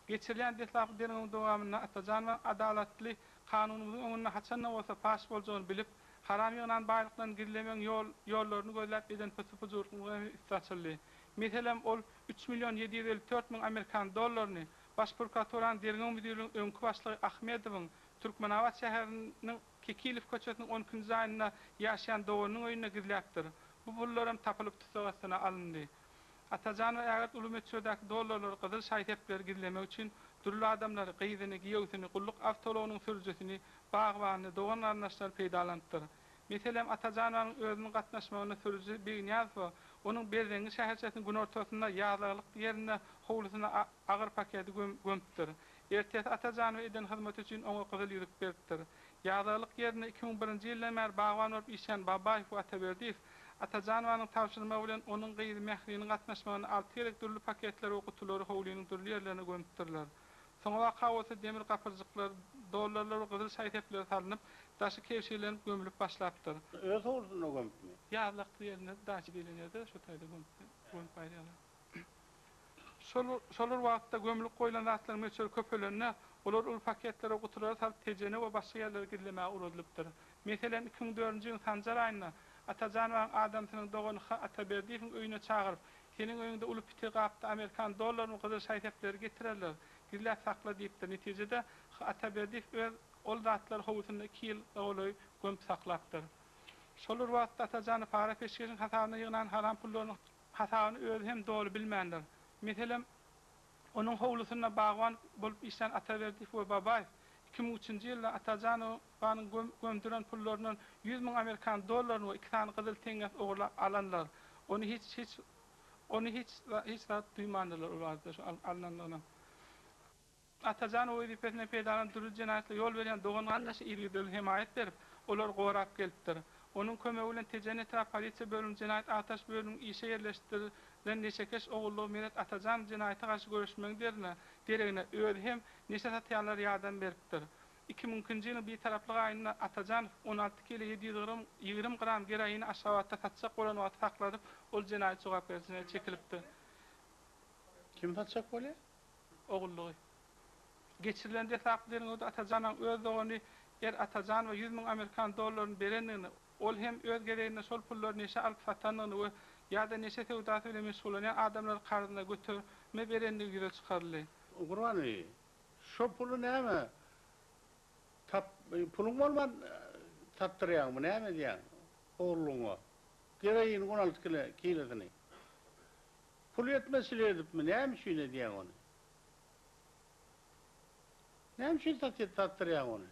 Geçirilýän deslapky derňewiň dowamynda Atajanowa adalatly kanunymyzyň öňünde haçan-da bolsa paş boljagyny bilip, haram ýygnan baýlyklaryny gizlemegiň ýol ýollaryny gözläp eden pyssy-pyjurlygynyň hem üsti açyldy. Meselem, ol üç million 754 müň amerikan dollaryny Baş prokuraturanyň derňew müdirliginiň öňki başlygy Ahmedowyň Türkmenabat şäheriniň Kekilow köçesiniň on ikinji jaýynda ýaşaýan doganynyň öýünde gizläpdir. Bu pullar hem tapylyp tussag astyna alyndy. Atajanowa ägirt uly möçberdäki dollarlary gyzyl şaý-sepleri gizlemek üçin dürli adamlary, gyzyny, giýewsini, gulluk awtoulagynyň sürüjisini, bagbanyny, dogan-garyndaşlaryny peýdalanypdyr. Meselem, Atajanowanyň özüniň gatnaşmagynda sürüji Begnyýazowa onuň Berzeňňi şäherçesiniň günortasynda ýazlaglyk ýerinde howlusynda agyr paketi gömüpdir. Ertesi Atajanowa eden hyzmaty üçin oňa gyzyl ýüzük beripdir. Ýazlaglyk ýerinde 2001-nji ýyldan bäri bagban bolup işleýän Babaýew we Ataberdiýew Atajanowanyň tabşyrmagy bilen onuň gyzy Mähriniň gatnaşmagynda alty gezek dürli paketleri we gutulary howlynyň dürli ýerlerine gömüpdirler. Soňabaka bolsa demir gapyrjyklar, dollarlar we gyzyl şaý-sepler salnyp, daşy kebşirlenip gömlüp başlapdyr. Öz howlusynda gömüpmi? Ýazlakly ýerinde, daçy diýlen ýerde şo taýda gömüp aýyrýarlar. Şol şol bir wagtda gömlüp goýlan zatlaryň möçberi köpelende, olar uly paketlere, gutulara salyp Tejene we başga ýerlere gizlemäge ugradylypdyr. Meselem, 2004-nji ýylyň Sanjar aýynda Atajanowanyň adamsynyň dogany H. Ataberdiýewiň öýüne çagyryp, Seniň öýüňde uly piti gapda amerikan dollaryny gyzyl şaý-sepleri getirerler, gizläp sakla diýipdir. Netijede, H. Ataberdiýew öz ol zatlary howlusynda iki ýyla golaý gömüp saklapdyr. Şol bir wagtda Atajanow para-peşgeşiň hasabyna ýygnan haram pullarynyň hasabyny özi hem doly bilmändir. Meselem, onuň howlusynda bagban bolup işlän Ataberdiýew we Babaýew 2003-nji ýylda Atajanowanyň gömdüren pullaryndan 100 müň amerikan dollaryny we iki sany gyzyl teňňesini ogurlap alanlar. Ony hiç hiç ony hiç hiç zat duýmandyrlar ol barada şu alnanlygyny. Atajanowa wezipesinden peýdalanyp dürli jenaýatlara ýol berýän dogan-garyndaşy yzygiderli hemaýat berip, olary gorap gelipdir. Onuň kömegi bilen Tejen etrap polisiýa bölüminiň jenaýat agtaryş bölüminiň işe ýerleşdirilen neşekeş ogullygy Meret Atajanow jenaýata garşy göreşmegiň derine deregine özi hem neşe satýanlara ýardam beripdir. 2002-nji ýylyň Bitaraplyk aýynda Atajanow 16 kile 720 gram geroini Aşgabatda satjak bolan wagty saklanyp, ol jenaýat jogapkärçiligine çekilipdi. Kim satjak bolýar? Ogullygy. Geçirilen deslapky derňewde Atajanyň öz dogany Er Atajanowa 100 müň amerikan dollaryny berendigini, ol hem öz gezeginde şol pullary neşe alyp satandygyny we ýa-da neşe söwdasy bilen meşgullanýan adamlara karzyna göterime berendigi ýüze çykaryldy. Gurban beý, şo puly näme tap, puluň bolman satdyrýaňmy, näme edýäň? Ogluňa. Geroiniň 16 kile, kilosyny. Pul ýetmezçilik edipmi, näme üçin edýäň ony? Näme üçin satýa, satdyrýaň ony?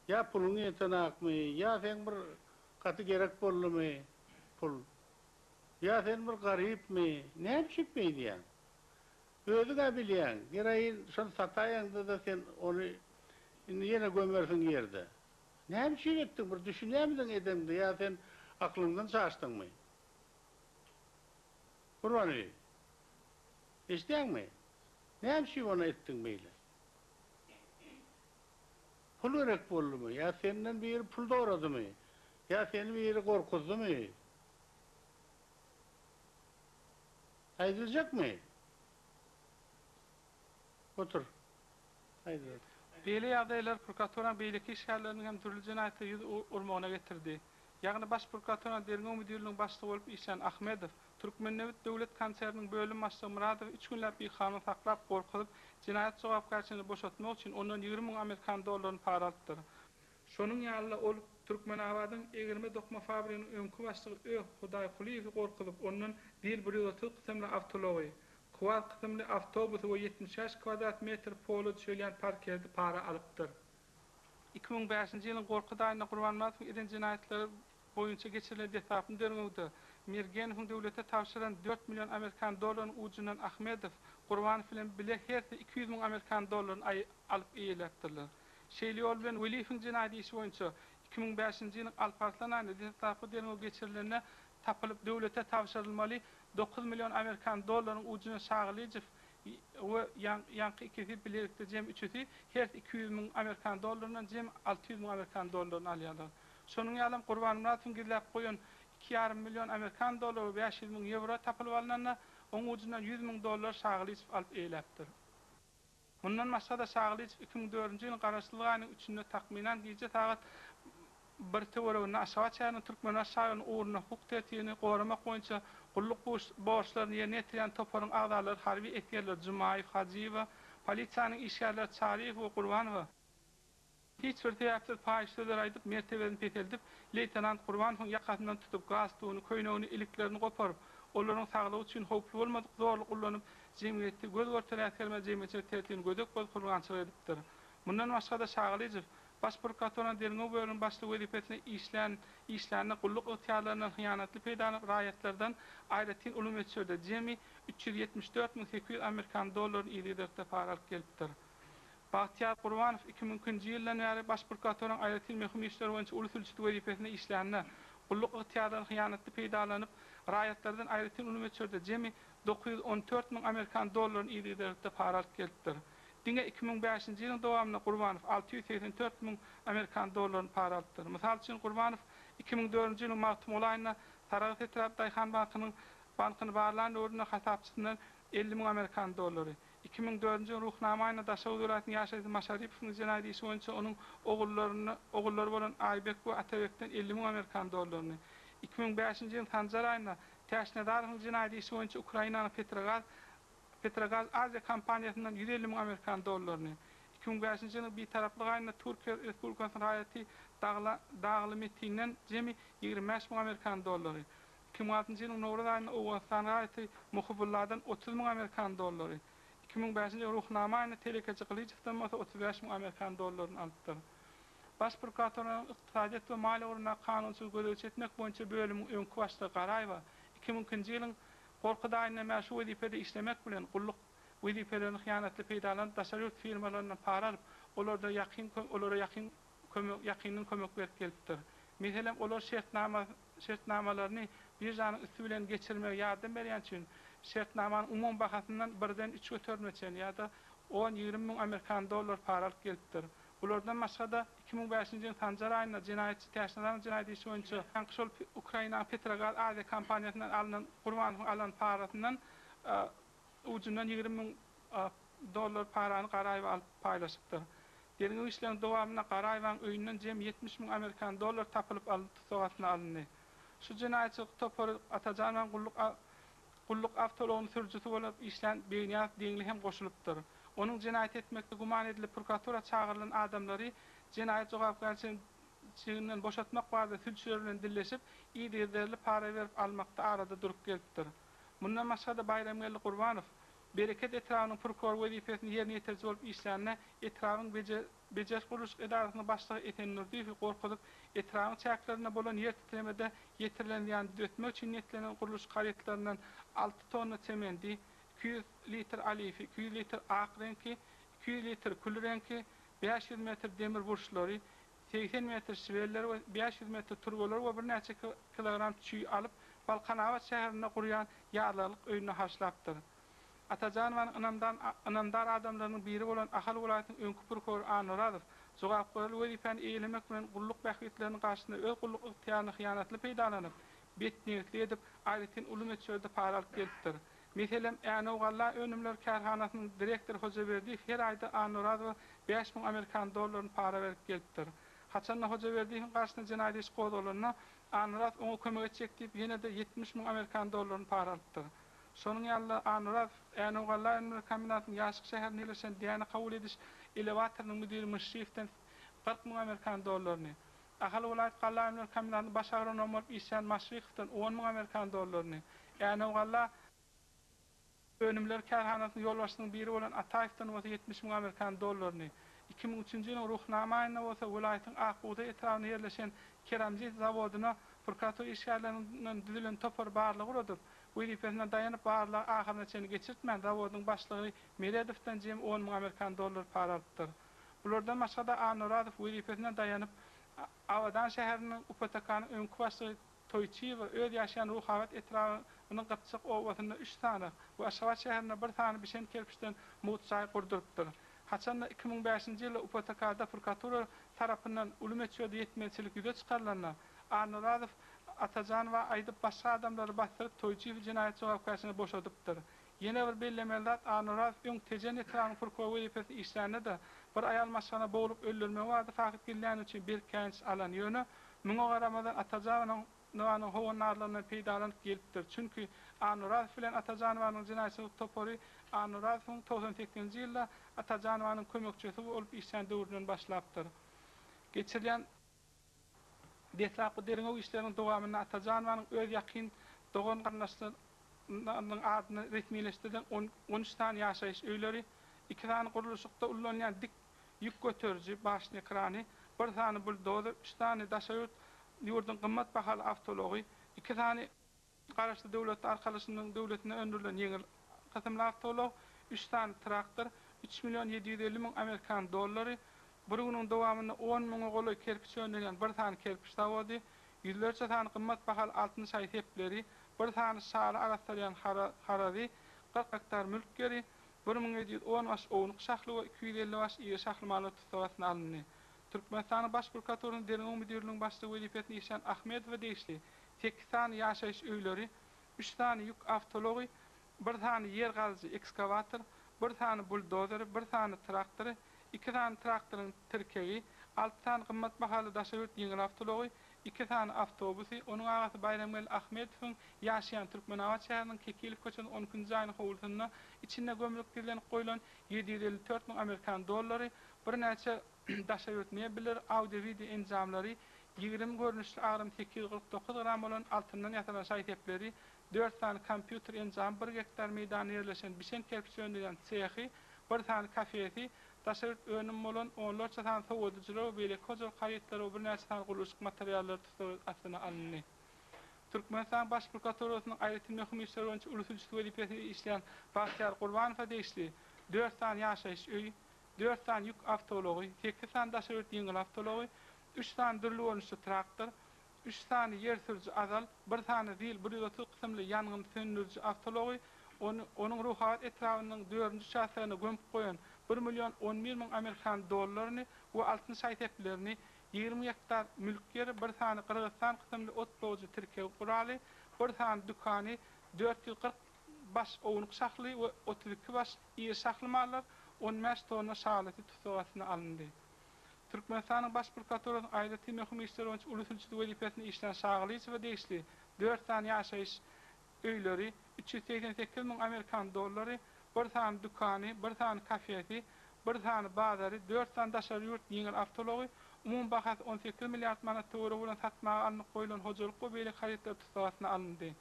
Ýa puluň ýetenakmy, ýa seň bir gaty gerek boldumy pul? Ýa sen bir garypmy? Näme üçin beýdýäň? Özüň-ä bilýäň, geroin şony sataýaňda-da sen ony indi ýene gömersiň ýerde. Näme üçin etdiň, bir düşünýärmidiň edeňde ýa sen aklyňdan çaşdyňmy? Gurbanguly, eşidýäňmi? Näme üçin ony etdiň beýle? Pul gerek boldumy? Ýa senden biri pul soradymy? Ýa seni biri gorkuzdymy? Aýdyljakmy? Otur. Aýdyl. Beýle ýagdaýlar prokuraturanyň beýleki işgärleriniň hem dürli jenaýatlara ýüz urmagyna getirdi. Ýagny Baş prokuraturanyň derňew müdirliginiň başlygy bolup işlän Ahmedow, Türkmennebit döwlet konserniniň bölüm başlygy Myradowy üç günläp bikanun saklap, gorkuzyp, jenaýat jogapkärçiligini boşatmak üçin ondan 20 müň amerikan dollaryny para alypdyr. Şonuň ýaly-da ol Türkmenabadyň egirme-dokma fabriginiň öňki başlygy Ö. Hudaýkulyýewi gorkuzyp, ondan Zil 130 kysymly awtoulagy, KUAZ kysymly awtobusy we 75 kwadrat metr pola düşelýän parkedi para alypdyr. 2005-nji ýylyň Gorkut aýynda Gurbanmyradowyň eden jenaýatlary boýunça geçirilen deslapky derňewde Mergenowyň döwlete tabşyran dört million amerikan dollarynyň ujundan Ahmedow, Gurbanow bilen bile hersi 200 müň amerikan dollaryny alyp eýeläpdirler. Şeýle ýol bilen Weliýewiň jenaýat işi boýunça 2005-nji ýylyň Alparslan aýynda deslapky derňew geçirilende tapylyp döwlete tabşyrylmaly dokuz million amerikan dollarynyň ujuna Şagylyjow we ýaňky ikisi bilelikde jemi üçüsi hersi 200 müň amerikan dollaryndan jemi 600 müň amerikan dollaryny alýarlar. Şonuň ýalam Gurbanmyradowyň gizläp goýan iki ýarym million amerikan dollary we 500 müň ýewro tapylyp alnanda, oň ujundan 100 müň dollar Şagylyjow alyp eýläpdir. Mundan başga-da Şagylyjow 2004-nji ýylyň Garaşsyzlyk aýynyň üçünde takmynan gije sagat bir töwereginde Aşgabat şäheriniň Türkmenbaşy şaýolunyň ugrunda hukuk tertibini goramak boýunça gulluk borçlaryny ýerine ýetirýän toparyň agzalary harby esgerler Jumaýew, Hajyýewa, polisiýanyň işgärleri Çaryýew we Gurbanowa, Hiç bir sebäpsiz paýyş sözler aýdyp, mertebesini peseldip, leýtenant Gurbanowyň ýakasyndan tutup, galstugyny, köýnegini, iliklerini goparyp, olaryň saglygy üçin howply bolmadyk zorluk ullanyp, jemgyýetde göz görtele äsgermez jemgyýetçilik tertibini gödek bozup hurgançylyk edipdir. Mundan başga-da Şagylyjow Baş prokuraturanyň derňew bölüminiň başlygy wezipesinde işlän işlände gulluk ygtyýarlaryndan hyýanatly peýdalanyp raýatlardan aýratyn uly möçberde, jemi 374 800 amerikan dollaryny yzygiderlikde para alyp gelipdir. Bagtyýar Gurbanow 2002-nji ýyldan bäri Baş prokuraturanyň aýratyn möhüm işler boýunça uly sülçüsi wezipesinde işlände, gulluk ygtyýarlaryny hyýanatly peýdalanyp, raýatlardan aýratyn uly möçberde, jemi 914 müň amerikan dollaryny yzygiderlikde para alyp gelipdir. Diňe 2005-nji ýylyň dowamynda Gurbanow 684 müň amerikan dollaryny para alypdyr. Mysal üçin, Gurbanow 2004-nji ýylyň Magtymguly aýynda Sarahs etrap Daýhan bankynyň bankyny barlan döwründe hasapçysyndan 50 müň amerikan dollary, 2004-nji ýylyň Ruhnama aýynda Daşoguz welaýatynyň ýaşaýjysy Maşaripowyň jenaýat işi boýunça onuň ogullaryny ogullary bolan Aýbek we Atabekden 50 müň amerikan dollaryny, 2005-nji ýylyň Sanjar aýynda Täçnazarowyň jenaýat işi boýunça Ukrainanyň Petrogaz Petrogaz Aziýa kompaniýasyndan 150 müň amerikan dollaryny, 2005-nji ýylyň Bitaraplyk aýynda Türkiýe Respublikasynyň raýaty Dagla Dagly Metinden jemi 25 müň amerikan dollary, 2006-njy ýylyň nowruz aýynda Owganystan raýaty Muhybulladan 30 müň amerikan dollary, 2005-nji ýylyň Ruhnama aýynda telekeçi Gylyjowdan bolsa 35 müň amerikan dollaryny alypdyr. Baş prokuraturanyň ykdysadyýet we maliýe ugrundaky kanunçylygy gözegçi etmek boýunça bölümiň öňki başlygy Garaýewa 2002-nji ýylyň Gorkut aýyndan bäri şu wezipede işlemek bilen, gulluk wezipelerini hyýanatly peýdalanyp, daşary ýurt firmalaryndan para alyp, olarda ýakyn olara ýakyn kömek ýakyndan kömek berip gelipdir. Meselem, olar şertnama şertnamalaryny biržanyň üsti bilen geçirmege ýardam berýän üçin şertnamanyň umumy bahasyndan birden üç göterime çenli ýa-da on-ýigrimi müň amerikan dollar para alyp gelipdir. Bulardan başga-da, 2005-nji ýylyň Sanjar aýynda jenaýatçy Täçnazaryň jenaýat işi boýunça, ýaňky şol Ukrainanyň Petrogaz Aziýa kompaniýasyndan alnan Gurbanowyň alan parasyndan ujundan 20 müň dollar parany Garaýewa alyp paýlaşypdyr. Derňew işleriniň dowamynda Garaýewanyň öýünden jemi 70 müň amerikan dollar tapylyp alnyp tussag astyna alyndy. Şu jenaýatçylyk topary Atajanowanyň gulluk gulluk awtoulagynyň sürüjisi bolup işlän Begnyýazow Deňli hem goşulypdyr. Onuň jenaýat etmekde güman edilip prokuratura çagyrylan adamlary jenaýat jogapkärçiligini jogapkärçiliginden boşatmak barada sülçüler bilen dilleşip, yzygiderli para berip almakda arada durup gelipdir. Mundan başga-da Baýramgeldi Gurbanow Bereket etrabynyň prokurory wezipesini ýerine ýetiriji bolup işlände etrabyň bejeriş-gurluşyk edarasynyň başlygy Esen Nurdyýewi gorkuzyp, etrabyň çäklerinde bolan ýer titremede ýetirilen zyýany düzetmek üçin niýetlenen gurluşyk harytlaryndan alty tonna semendi, 200 litr alifi, 200 litr ak reňki, 200 litr kül reňki, 500 metr demir burçlary, 80 metr şweller we 500 metr turbalar we birnäçe kilogram çüý alyp, Balkanabat şäherinde gurýan ýazlaglyk öýünde harçlapdyr. Atajanowanyň ynamdan ynamdar adamlarynyň biri bolan Ahal welaýatynyň öňki prokurory Annaorazow jogapkärli wezipäni eýelemek bilen gulluk bähbitleriniň garşysyna öz gulluk ygtyýaryny hyýanatly peýdalanyp, betniýetlik edip, aýratyn uly möçberde para alyp gelipdir. Meselem, Änew galla önümleri kärhanasynyň direktory Hojaberdiýew her aýda Annaorazowa 5000 amerikan dollaryny para berip gelipdir. Haçanda Hojaberdiýewiň garşysyna jenaýat işi gozgalanda, Annaorazow oňa kömek etjek diýip, ýene-de 70 müň amerikan dollaryny para alypdyr. Şonuň ýaly-da, Annaorazow Änew galla önümleri kombinatynyň Ýaşyk şäherinde ýerleşen däne kabul ediş elewatorynyň müdiri Myşşyýewden 40 müň amerikan dollaryny, Ahal welaýat galla önümleri kombinatynyň baş agronomy bolup işleýän Maşrykowdan 10 müň amerikan dollaryny, Änew galla önümleri kärhanasynyň ýolbaşçysynyň biri bolan Ataýewden bolsa 70 müň amerikan dollaryny, 2003-nji ýylyň Ruhnama aýynda bolsa welaýatyň Ak bugdaý etrabynda ýerleşen keramzit zawodyna prokuratura işgärlerinden düzülen topar barlag guradyp, wezipesine daýanyp barlagy ahyryna çenli geçirtmän zawodyň başlygy Meredowdan jemi 10 müň amerikan dollary para alypdyr. Bulardan başga-da Annaorazow wezipesine daýanyp Abadan şäheriniň UPTK-nyň öňki başlygy Toýçyýewa öz ýaşaýan Ruhabat etrabynyň Gypjak obasynda üç sany we Aşgabat şäherinde bir sany bişen kerpiçden mugt jaý gurdurypdyr. Haçan-da 2005-nji ýylda UPTK-da prokuratura tarapyndan uly möçberde ýetmezçilik ýüze çykarylanda, Annaorazow Atajanowa aýdyp başga adamlary basdyryp Toýçyýewi jenaýat jogapkärçiligine boşadypdyr. Ýene bir bellemeli zat Annaorazow öň Tejen etrabynyň prokurory wezipesinde işlände-de bir aýal maşgala boglup öldürmegi barada fakt gizläni üçin berk käýinç alan. Ýöne muňa garamazdan Atajanowanyň howandarlygyndan peýdalanyp gelipdir. Çünki Annaorazow bilen Atajanowanyň jenaýatçylyk topary Annaorazowyň 98-nji ýylda Atajanowanyň kömekçisi bolup işlän döwründen başlapdyr. Geçirilýän Deslapky derňew işleriniň dowamynda Atajanowanyň öz ýakyn dogan-garyndaşlarynyň adyna resmileşdirilen 13 sany ýaşaýyş öýleri, iki sany gurluşykda ullanylýan dik ýük göteriji, başnýa krany, bir sany buldozer, üç sany daşary ýurt ýurduň gymmat bahaly awtoulagy, iki sany Garaşsyz Döwletler Arkalaşygynyň döwletinde öndürilen ýeňil kysymly awtoulag, üç sany traktor, 3 750 000 amerikan dollary, bir günüň dowamynda 10 müňe golaý kerpiç öndürýän bir sany kerpiç zawody, ýüzlerçe sany gymmat bahaly altyn şaý-sepleri, bir sany şaly arassalaýan harazy, 40 gektar mülk ýeri, 1710 baş ownuk şahly we 250 baş iri şahly mallar tussag astyna alyndy. Türkmenistanyň Baş prokuraturasynyň Derňew müdirliginiň başlygy wezipesinde işlän Ahmedowa degişli sekiz sany ýaşaýyş öýleri, üç sany ýük awtoulagy, bir sany ýer gazyjy ekskawator, bir sany buldozeri, bir sany traktory, iki sany traktoryň tirkegi, alty sany gymmat bahaly daşary ýurt ýeňil awtoulagy, iki sany awtobusy, onuň agasy Baýramgeldi Ahmedowyň ýaşaýan Türkmenabat şäheriniň Kekilow köçesiniň on ikinji jaýynyň howlusynda içinde gömlük gizlenip goýlan 754 müň amerikan dollary, birnäçe daşary ýurt mebelleri, audio-wideo enjamlary, 20 görnüşli agramy 849 gram bolan altyndan ýasalan şaý-sepleri, dört sany kompýuter enjamy, bir gektar meýdanda ýerleşen bişen kerpiç öndürýän sehi, bir sany kafesi, daşary ýurt önüm bolan onlarça sany sowadyjylar we beýleki hojalyk harytlary we birnäçe sany gurluşyk materiallary tussag astyna alyndy. Türkmenistanyň Baş prokuraturasynyň aýratyn möhüm işler boýunça uly sülçüsi wezipesinde işleýän Bagtyýar Gurbanowa degişli dört sany ýaşaýyş öýi, dört sany ýük awtoulagy, sekiz sany daşary ýurt ýeňil awtoulagy, üç sany dürli görnüşli traktor, üç sany ýer sürüji azal, bir sany ZIL 130 kysymly ýangyn söndüriji awtoulagy, ony onuň Ruhabat etrabynyň dördünji uçastogyna gömüp goýan bir million 11 müň amerikan dollaryny we altyn şaý-seplerini, 20 gektar mülk ýeri, bir sany Gyrgyzystan kysymly ot bogujy tirkeg guraly, bir sany dükany, 440 baş ownuk şahly we 32 baş iri şahly mallar, 15 tonna şalysy tussag astyna alyndy. Türkmenistanyň Baş prokuraturasynyň aýratyn möhüm işler boýunça uly sülçüsi wezipesinde işlän Şagylyçowa degişli dört sany ýaşaýyş öýleri, 388 müň amerikan dollary, bir sany dükany, bir sany kafesi, bir sany bazary, dört sany daşary ýurt ýeňil awtoulagy, Umumy bahasy 18 milliard manat töweregi bolan satmaga alnyp goýlan hojalyk we beýleki harytlar tussag astyna alyndy.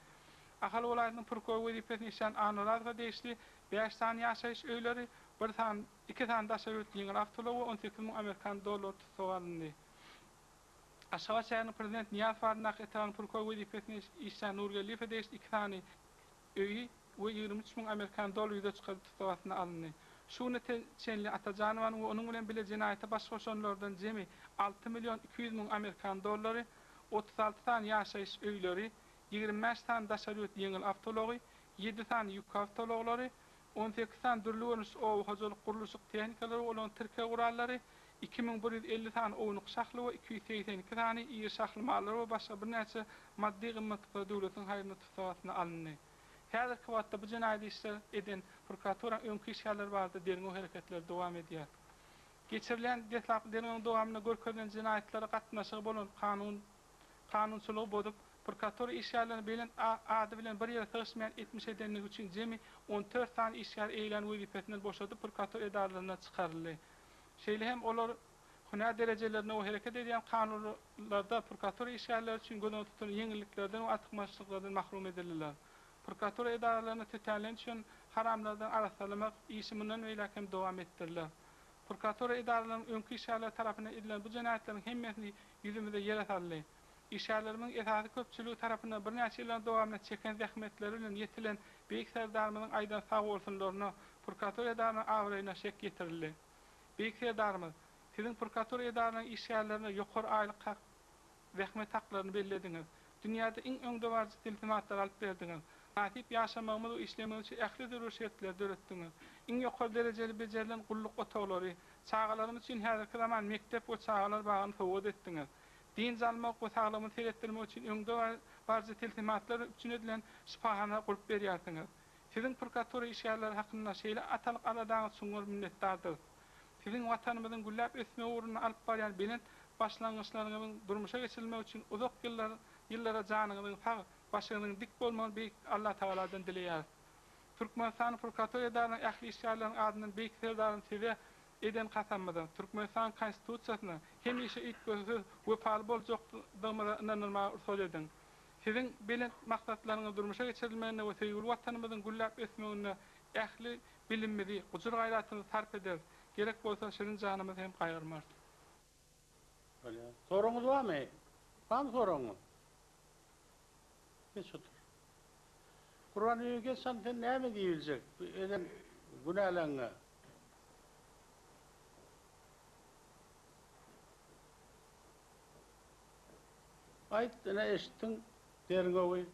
Ahal welaýatynyň prokurory wezipesinde işlän Annaorazowa degişli bäş sany ýaşaýyş öýleri, bir sany, iki sany daşary ýurt ýeňil awtoulagy we 18 müň amerikan dollary tussag alyndy. Aşgabat şäheriniň Prezident Nyýazow adyndaky etrabynyň prokurory wezipesinde işlän Nurgeldiýewe degişli iki sany öýi we 23 müň amerikan dollary ýüze çykarylyp tussag astyna alyndy. Şu güne çenli Atajanowanyň we onuň bilen bile jenaýata baş goşanlardan jemi 6 million 200 müň amerikan dollary, 36 sany ýaşaýyş öýleri, 25 sany daşary ýurt ýeňil awtoulagy, ýedi sany ýük awtoulaglary, 18 sany dürli görnüşli oba hojalyk gurluşyk tehnikalary we olaryň tirkeg gurallary, 2150 sany ownuk şahly we 282 sany iri şahly mallar we başga birnäçe maddy gymmatlyklar döwletiň haýryna tussag astyna alyndy. Häzirki wagtda bu jenaýat işler eden prokuraturanyň öňki işgärleri barada derňew hereketleri dowam edýär. Geçirilýän deslapky derňewiň dowamynda görkezilen jenaýatlara gatnaşygy bolan kanun kanunçylygy bozup, prokuratura işgärlerini belent ady bilen bir ýere sygyşmaýan etmiş edenligi üçin jemi 14 sany işgär eýlän wezipesinden boşadyp prokuratura edaralaryndan çykaryldy. Şeýle hem olar hünär derejelerine we hereket edýän kanunlarda prokuratura işgärleri üçin göz öňünde tutulan ýeňilliklerden we artykmaçlyklardan mahrum edildiler. Prokuratura edaralaryny tötänleýin düşen haramlardan arassalamak işi mundan beýläk hem dowam etdiriler. Prokuratura edaralarynyň öňki işgärleri tarapyndan edilen bu jenaýatlaryň hemmesini ýüzümize ýere saldy. Işgärlerimiziň esasy köpçüligi tarapyndan birnäçe ýyllaryň dowamynda çeken zähmetleri bilen ýetilen Beýik Serdarymyzyň aýdan sagbolsunlaryna, prokuratura edaralarynyň abraýyna şek ýetirildi. Beýik Serdarymyz, Siziň prokuratura edaralarynyň işgärlerine ýokary aýlyk hak, zähmet haklaryny bellediňiz. Dünýäde iň öňdebaryjy tilsimatlary alyp berdiňiz. Mynasyp ýaşamagymyz we işlemegimiz üçin ähli zerur şertleri döretdiňiz. Iň ýokary derejeli bejerilen gulluk otaglary, çagalarymyz üçin häzirki zaman mekdep we çagalar bagyny sowgat etdiňiz. Dynç almak we saglygymyzy seretdirmek üçin öňde baryjy tilsimatlar bilen üpjün edilen şypahana gurup berýärsiňiz. Siziň prokuratura işgärleri hakynda şeýle atalyk aladaňyz çuňňur minnetdardyrys. Siziň Watanymyzyň gülläp ösmegi ugrunda alyp barýan belent başlangyçlaryňyzyň durmuşa geçirilmegi üçin uzak ýyllar ýyllara janyňyzyň sag, başyňyzyň dik bolmagyny Beýik Allatagaladan dileýäris. Türkmenistanyň prokuratura edarasynyň ähli işgärleriniň adyndan Beýik Serdarym Size eden kasamymyza, Türkmenistanyň Konstitusiýasyna hemişe üýtgewsiz wepaly boljakdygymyza ynandyrmaga rugsat ediň. Siziň belent maksatlaryňyzy durmuşa geçirilmeginde we söýgüli Watanymyzyň gülläp ösmeginde ähli bilimimizi, gujur-gaýratymyzy sarp ederis, gerek bolsa şirin janymyzy hem gaýgyrmarys. Bolýar. Soragyňyz barmy? Barmy soragyňyz? Geç otur. Gurban bibi geç han sen näme diýibiljek bu eden günäleňňe? Aýt, ine eşitdiň derňewi.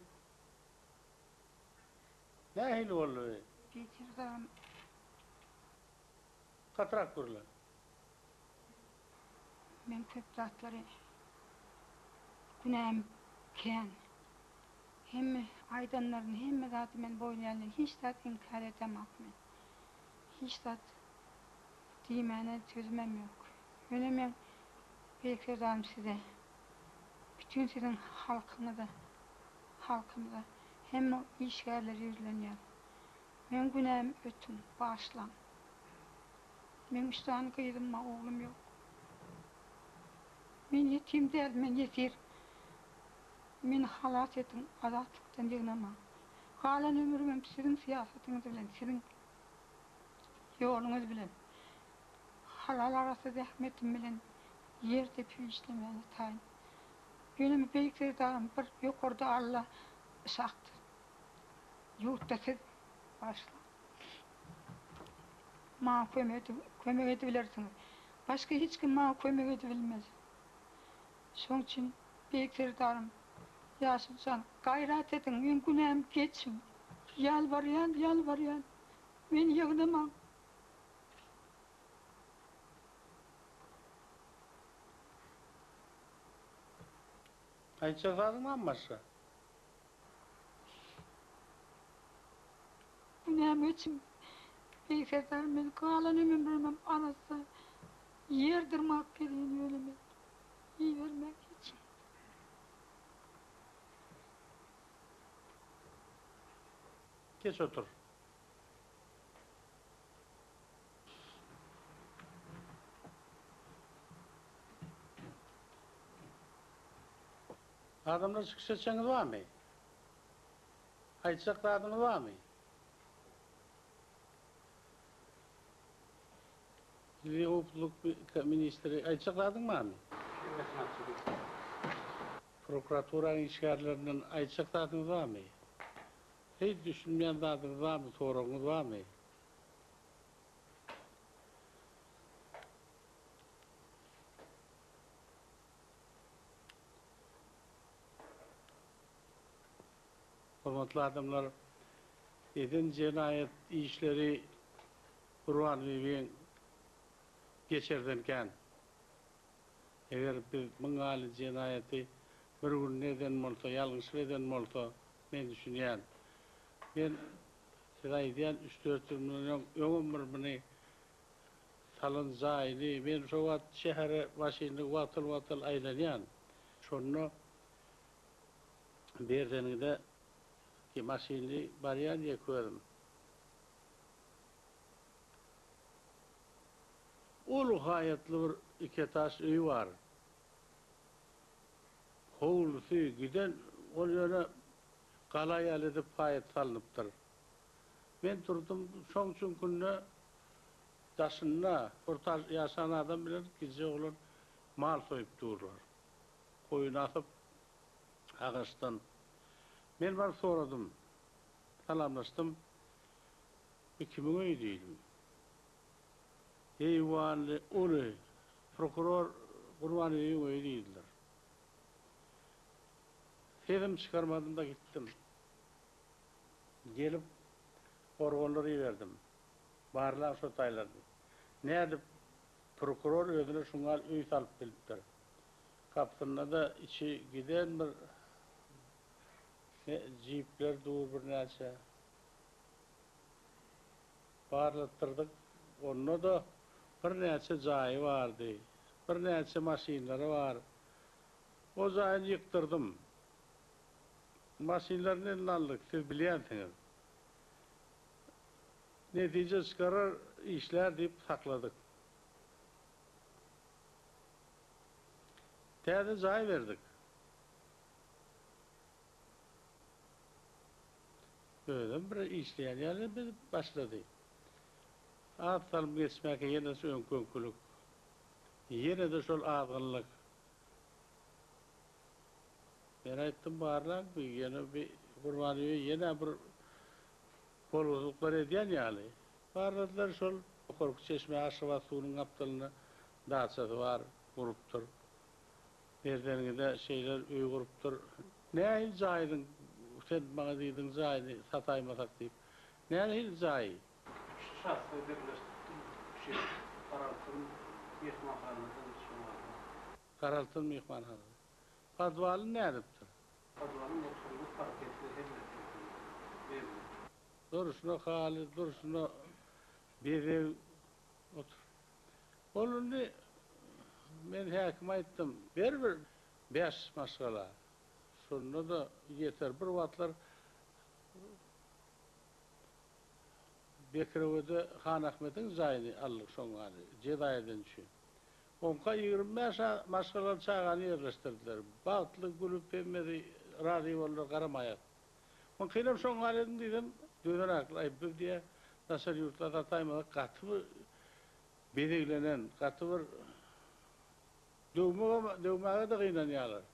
Nähili boldy bi? Geçirsem. Gatyrak gürle. Men köp zatlary günäm kän. Hemme aýdanlaryny hemme zady men boýun alýan. Hiç zat inkär edemok men. Hiç zat diýmäne sözümem ýok. Ýöne meň beýik Serdarym size, bütin siziň halkyňyza, halkymyza, hemme işgärlere ýüzlenýän. Meň günämi ötüň, bagyşlaň. Meň üç sany gyzym bar, oglum ýok. Men ýetim däl, men ýesir. Meni halas ediň, azatlykdan ýygnamaň. Galan ömrümem siziň syýasatyňyz bilen, siziň ýoluňyz bilen, halal arassa zähmetim bilen ýer depip işlemäne taýyn. Ýöne Beýik Serdarym bir ýokarda Alla, aşakda ýurtda siz başla. Maňa kömek kömek edibilersiňiz. Başga hiç kim maňa kömek edibilmez. Şoň üçin Beýik Serdarym Ýaşuljan gaýrat ediň, meň günämi geçiň. Ýalbarýan, ýalbarýan. Meni ýygnamaň. Aýtjak zadyň barmy başga? Günämi geçiň. Beýik Serdar men galan ömrümem arassa ýer dyrmap gezýän ýöne men ibermäň hiç ýerde. Geç otur. Adamlar çykyş etjeňiz barmy? Aýtjak zadyňyz barmy? Milli howpsuzlyk ministri aýtjak zadyň barmy? Prokuraturanyň işgärlerinden aýtjak zadyňyz barmy? Heý düşünmeýän zadyňyz barmy, soragyňyz barmy? Hormatly adamlar, eden jenaýat işleri Gurbanbibiň geçerden kän. Eger biz myňaly jenaýaty bir günde eden bolsa, ýalňyşyp eden bolsa, men düşünýän. Men size aýdýan, üç-dört ýyl mundan öň, öňem bir muny salan jaýyny, men şo wagt şähere maşynda wagtal-wagtal aýlanýan. Şonda Berzeňňide maşynly barýan ýeke özüm. Uly haýatly bir iki etaž öý bar. Howlusy giden, ol ýöne gala ýaly edip haýat salnypdyr. Men durdum, şoň çüňkünde daşynda orta ýaşan adam bilen gije oglan mal soýup durlar. Goýun asyp agaçdan. Men baryp soradym. Salamlaşdym. Bu kimiň öýi diýdim. Eýwanly uly prokuror Gurbanbegiň öýi diýdiler. Sesimi çykarmadym-da gitdim. Gelip organlara iberdim. Barlaň şo taýlaryny. Nädip prokuror özüne şuňal öý salyp bilipdir. Gapysynda-da içi giden bir jipler dur birnäçe. Barlatdyrdyk. Onda-da birnäçe jaýy bardy. Birnäçe maşynlary bar. O jaýyny ýykdyrdym. Maşynlaryny eline aldyk, siz bilýänsiňiz. Netije çykarar, işlär diýip sakladyk. Täze jaý berdik. Özem bir işleýän ýaly edip başlady. Az salym geçmäkä ýene şu öňki-öňkülik. Ýene-de şol azgynlyk. Men aýtdym, barlaň bu ýene bir Gurbanbibi ýene bir bolgusyzlyklar edýän ýaly. Barladylar şol ýokarky çeşme Aşgabat suwunyň gapdalynda daçasy bar, gurupdyr. Berzeňňide şeýle öý gurupdyr. Nähili jaýynyň sen maňa diýdiň jaýyny sataýmasak diýip. Nähili jaýy? Üç şahsy birleşdiripdim. Şu Garaltyn myhmanhanadan şoňa. Garaltyn myhmanhanasy. Podwaly nädipdir? Podwalyň oturymly parketli hemmesi mebel. Durşuna haly, durşuna bezeg otur. Ol indi men häkime aýtdym, ber bir bäş maşgala. Şonda-da ýeter. Bir wagtlar Bekirewede Han Ahmediň jaýyny aldyk şoň ýaly, jeza eden üçin. Oňka 25 maşgalaly çagany ýerleşdirdiler. Bagtly gülüp hemmesi razy boldular garamaýak. Muňkynam şoň ýaly ediň diýsem, dözenaklar, aý biz diýýär, daşary ýurtlara sataýmasak gaty bir bezeglenen, gaty bir döwmegem döwmäge-de gynanýarlar.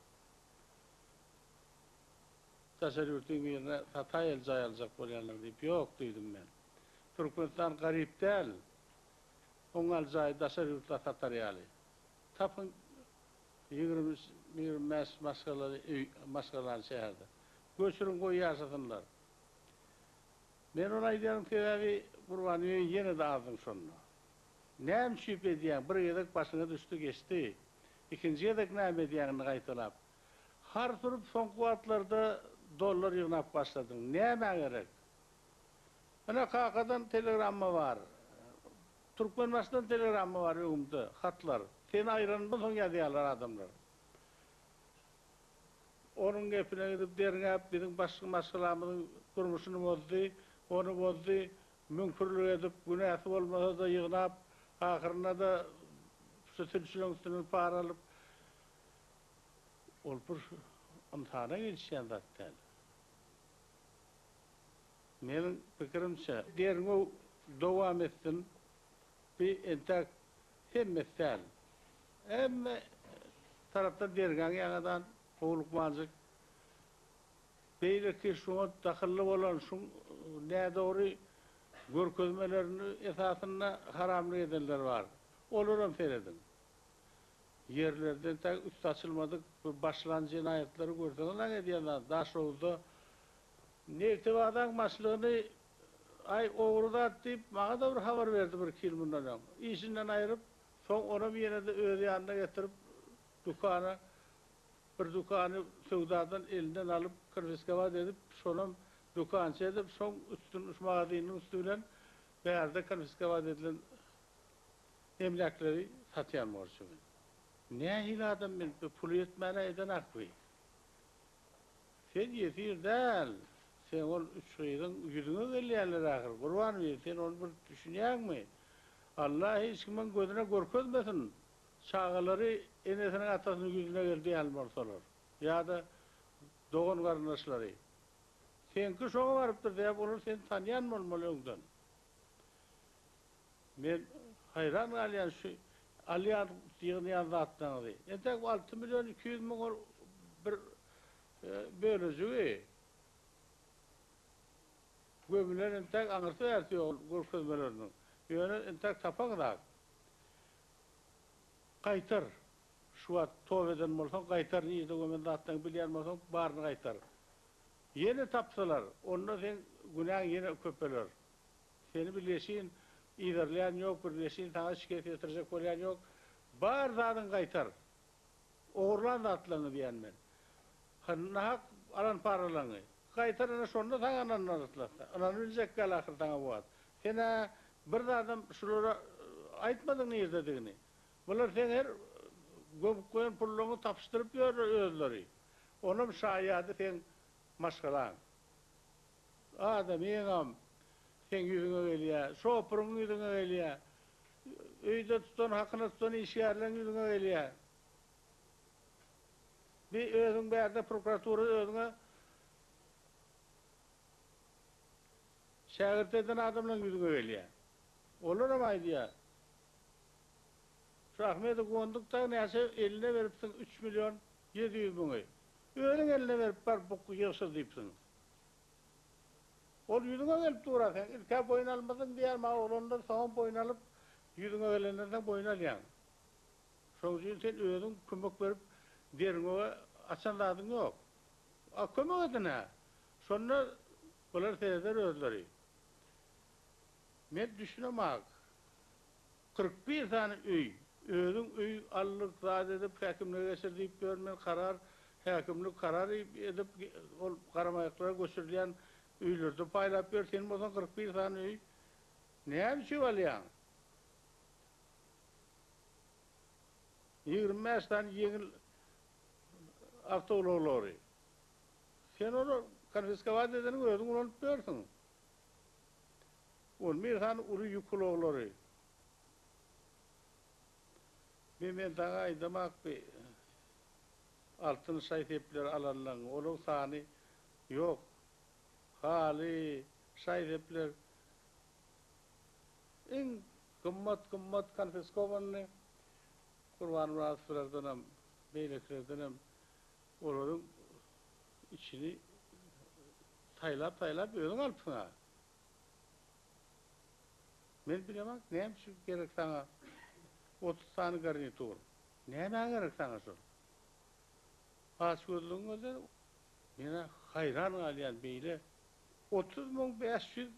Daşary ýurtlyň birine sataýaly jaý aljak bolýanlar diýip, ýok diýdim men. Türkmenistan garyp däl. Oňal jaýy daşary ýurtla satar ýaly. Tapyň 23, 25 maşgalaly öý, maşgalany şäherde. Göçüriň goý ýaşasynlar. Men ony aýdýaryn sebäbi Gurbanbeý ýene-de azdyň şonda. Näme üçin edýäň? Bir gezek başyňa düşdi geçdi. Ikinji gezek näme edýäň indi gaýtalap? Hars urup soňky wagtlarda dollar ýygnap başladyň. Nämä gerek? Ine kakadan telegramma bar. Türkmenbaşydan telegramma bar öňümde, hatlar. Seni aýranymdan soň ýazýarlar adamlar. Onuň gepine gidip derňäp biziň başga maşgalamyzyň durmuşyny bozdy, ony bozdy, müňkürlik edip, günäsi bolmasa-da ýygnap, ahyrynda-da şu sülçüleň üstünden para alyp, ol bir. ynsana gelişýän zat däl. Meniň pikirimçe, derňew dowam etsin, bi entäk hemmesi däl. Hemme tarapdan derňäň ýaňadan howlukmanjyk. Beýleki şuňa dahylly bolan şuň nädogry görkezmelerini esasynda haramlyk edenler bar. Olaram serediň. Ýerlerde entäk üsti açylmadyk bu başlan jenaýatlary görseňiz aň edýän zat Daşoguzda Nebtebazaň başlygyny aý ogry zat diýip maňa-da bir habar berdi bir iki ýyl mundan öň. Işinden aýryp, soň onam ýene-de öz ýanyna getirip dükana bir dükany söwdadan elinden alyp konfiskowat edip şonam dükançy edip şoň üstün şu magazynyň üsti bilen bärde konfiskowat edilen emläkleri satýan borçy men. Nähili adam men puly ýetmänä eden akby. Sen ýesir däl. Seň ol üç gyzyň ýüzüňe gelýärler ahyr. Gurban bi, sen ony bir düşünýäňmi? Alla hiç kimiň gözüne görkezmesin. Çagalary enesiniň atasynyň ýüzüne geldi ýaly bolsalar. Ýa-da dogan-garyndaşlary. Seňki şoňa barypdyr, sebäp olar seni tanýan bolmaly öňden. Men haýran galýan şu alýan ýygnaýan zatlaryňyzy. Entäk bu 6 million 200 müň ol bir bölejigi. Gömülen entäk aňyrsy bärsi ýok görkezmeleriniň. Ýöne entäk tapaňyzak. Gaýtar. Şu wagt toba eden bolsaň gaýtar nirde gömen zatlaryňy bilýän bolsaň baryny gaýtar. Ýene tapsalar onda seň günäň ýene köpeler. Seni bir leşin yzarlaýan ýok, bir leşin saňa şikes ýetirjek bolýan ýok. Bar zadyňy gaýtar. Ogurlan zatlaryňy diýýän men. Nahak alan paralaryňy. Gaýtar ine şonda saňa ynanaryslar. Ynanybiljek däl ahyr saňa bu wagt. Sen-ä bir zadam şulara aýtmadyň nirdedigini. Bular seň her gömüp goýan pullaryňy tapyşdyryp ýörler özleri. Onam şaýady seň maşgalaň. Adamyňam seň ýüzüňe gelýär, şopuryň ýüzüňe gelýär, öýde tutan, hakyna tutan işgärleň ýüzüňe gelýär. Bir özüň bärde prokuratura özüňe şägirt eden adamlaň ýüzüňe gelýär. Olaram aýdýar. Şu Ahmedi gonduk dagy näçe eline beripsiň 3 million 700 müňi. Özüň eline berip bar bu ýygşyr diýipsiň. Ol ýüzüňe gelip dur-a sen ilk-ä boýun almadyň diýýär maňa oglanlar soňam boýun alyp ýüzüňe gelenden soň boýun alýaň. Şoň üçin sen özüň kömek berip derňewe açan zadyň ýok. A kömek edin-ä. Şonda bular sereder özleri. Men düşünemok. 41 sany öý, özüň öý aldyk zat edip häkimlige geçir diýip ýör men karar häkimlik karar edip ol garamaýaklara göçürilýän öýlerde paýlap ýör sen bolsaň 41 sany öý näme üçin alýaň? 25 sany ýeňil awtoulaglary. Sen ony konfiskowat edeniň özüň ulanyp ýörsüň. 11 sany uly ýük ulaglary. Bi men saňa aýdamak bi altyn şaý-sepleri alanlaň, olaň sany ýok. Haly, şaý-sepler iň gymmat-gymmat konfiskowanyny Gurbanmyradowlardanam, beýlekilerdenem olaryň içini saýlap-saýlap özüň alypsyň-a. Men bilemok, näme üçin gerek saňa 30 sany garnitur? Nämä gerek saňa şol? Açgözlügiň özi men-ä haýran galýan beýle 30 500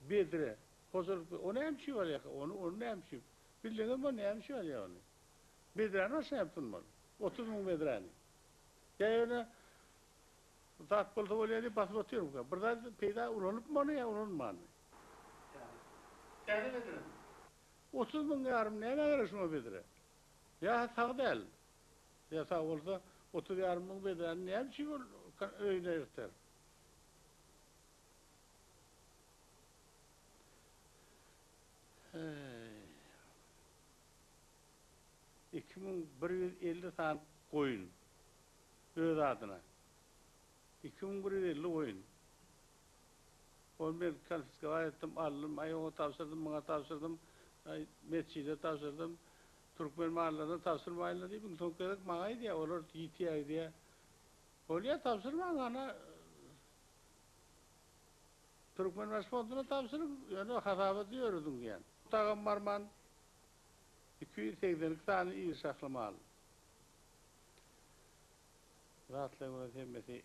bedre hojalyk o näme üçin alýarka ony ony näme üçin bildiňizmi o näme üçin alýar ony bedräni başga näme ol 30 müň bedräni ýa ýöne Zat bolsa bolýar diýip basyp otyrmyka? Bir zat peýda ulanypmy ony ýa ulanmanmy? Täze bedremi? 30 müň ýarym nämä gerek şuňa bedre? Ýa sag däl. Ýa sag bolsa 30 ýarym müň bedräni näme üçin ol öýüne elter? Heý. 2150 sany goýun. Öz adyna. 2150 goýun. Ony men konfiskować etdim, aldym, aý oňa tabşyrdym, muňa tabşyrdym, aý metjide tabşyrdym, türkmen mallaryna tabşyrmaýynlar diýip, iň soňky gezek maňa aýdýar, olar ýitýär gidýär. Bolýar, tabşyrmaň, ana, Türkmenbaşy fonduna tabşyryň, ýöne hasabaty ýörediň diýen. Tagam barman 282 sany iri şahly mal. Zatlaryň öz hemmesi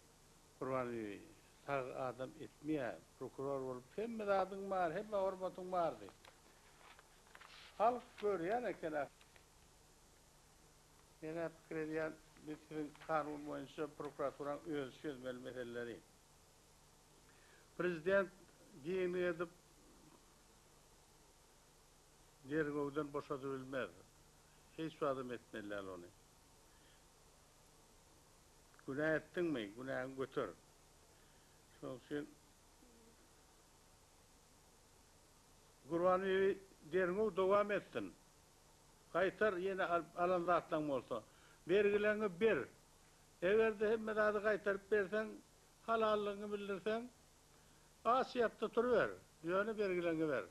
Gurbanbibi sag adam etmeýär. Prokuror bolup hemme zadyň bar, hemme hormatyň bardy. Halk görýän eken-ä. Men-ä pikir edýän, biz siziň kanun boýunça prokuraturaň özi çözmeli meseleleri. Prezident giňlik edip derňewden boşadybilmez. Hiç wagtam etmeli däl ony. Günä etdiňmi, günäňi göter. Şonuň üçin Gurbanbibi derňew dowam etsin. Gaýtar ýene alan zatlaň bolsa. Bergileňi ber. Eger-de hemme zady gaýtaryp berseň, halallygyňy bildirseň, aç ýat-da turuber, ýöne bergileňi ber.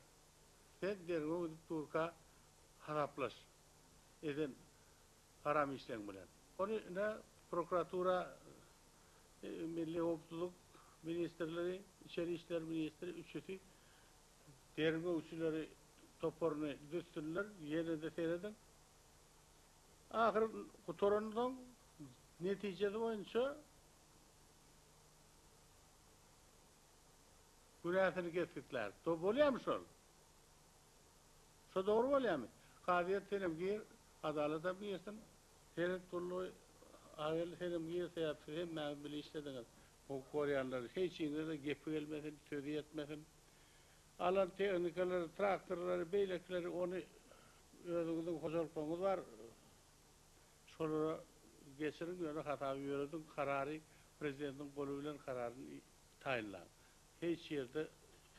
Sen derňew gidip durka hasaplaş eden haram işleň bilen. Ony ine prokuratura, Milli howpsuzlyk ministrligi, Içeri işler ministri üçüsi derňewçileri toparyny düzsünler, ýene-de serediň. Ahyr gutaransoň netijesi boýunça günäsini kesgitlär. To bolýamy şol? Şo dogry bolýamy? Kazyýet senem gir, adalatam girsin. Seret gullugy Ageldi senem gir sebäp siz hemmäňiz bile işlediňiz. Hukuk gorýanlar hiçiňize-de gepi gelmesin, sözi ýetmesin. Alan tehnikalary, traktorlary, beýlekileri ony özüňiziň hojalyklaryňyz bar. Şolara geçiriň, ýöne hasaby ýörediň, karary prezidentiň goly bilen kararyny taýynlaň. Hiç ýerde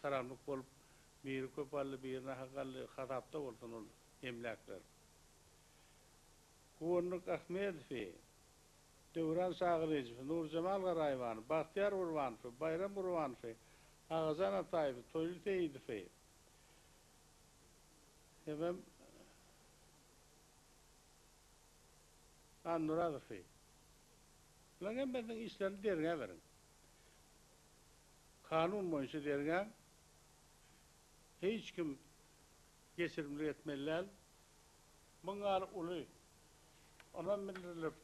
haramlyk bolup, biri köp aldy, biri nahak aldy, hasapda bolsun ol emläkler. Guwandyk Ahmedowy, Döwran Şagylyjowy, Nurjemal Garaýewany, Bagtyýar Gurbanowy, Baýram Gurbanowy, Agajan Ataýewi, Toýly Seýidowy hemem Annurazowy. Bularyň hemmesiniň işlerini derňäberiň. Kanun boýunça derňäň. Hiç kim geçirimlik etmeli däl. Muň ýaly uly ynam bildirilip,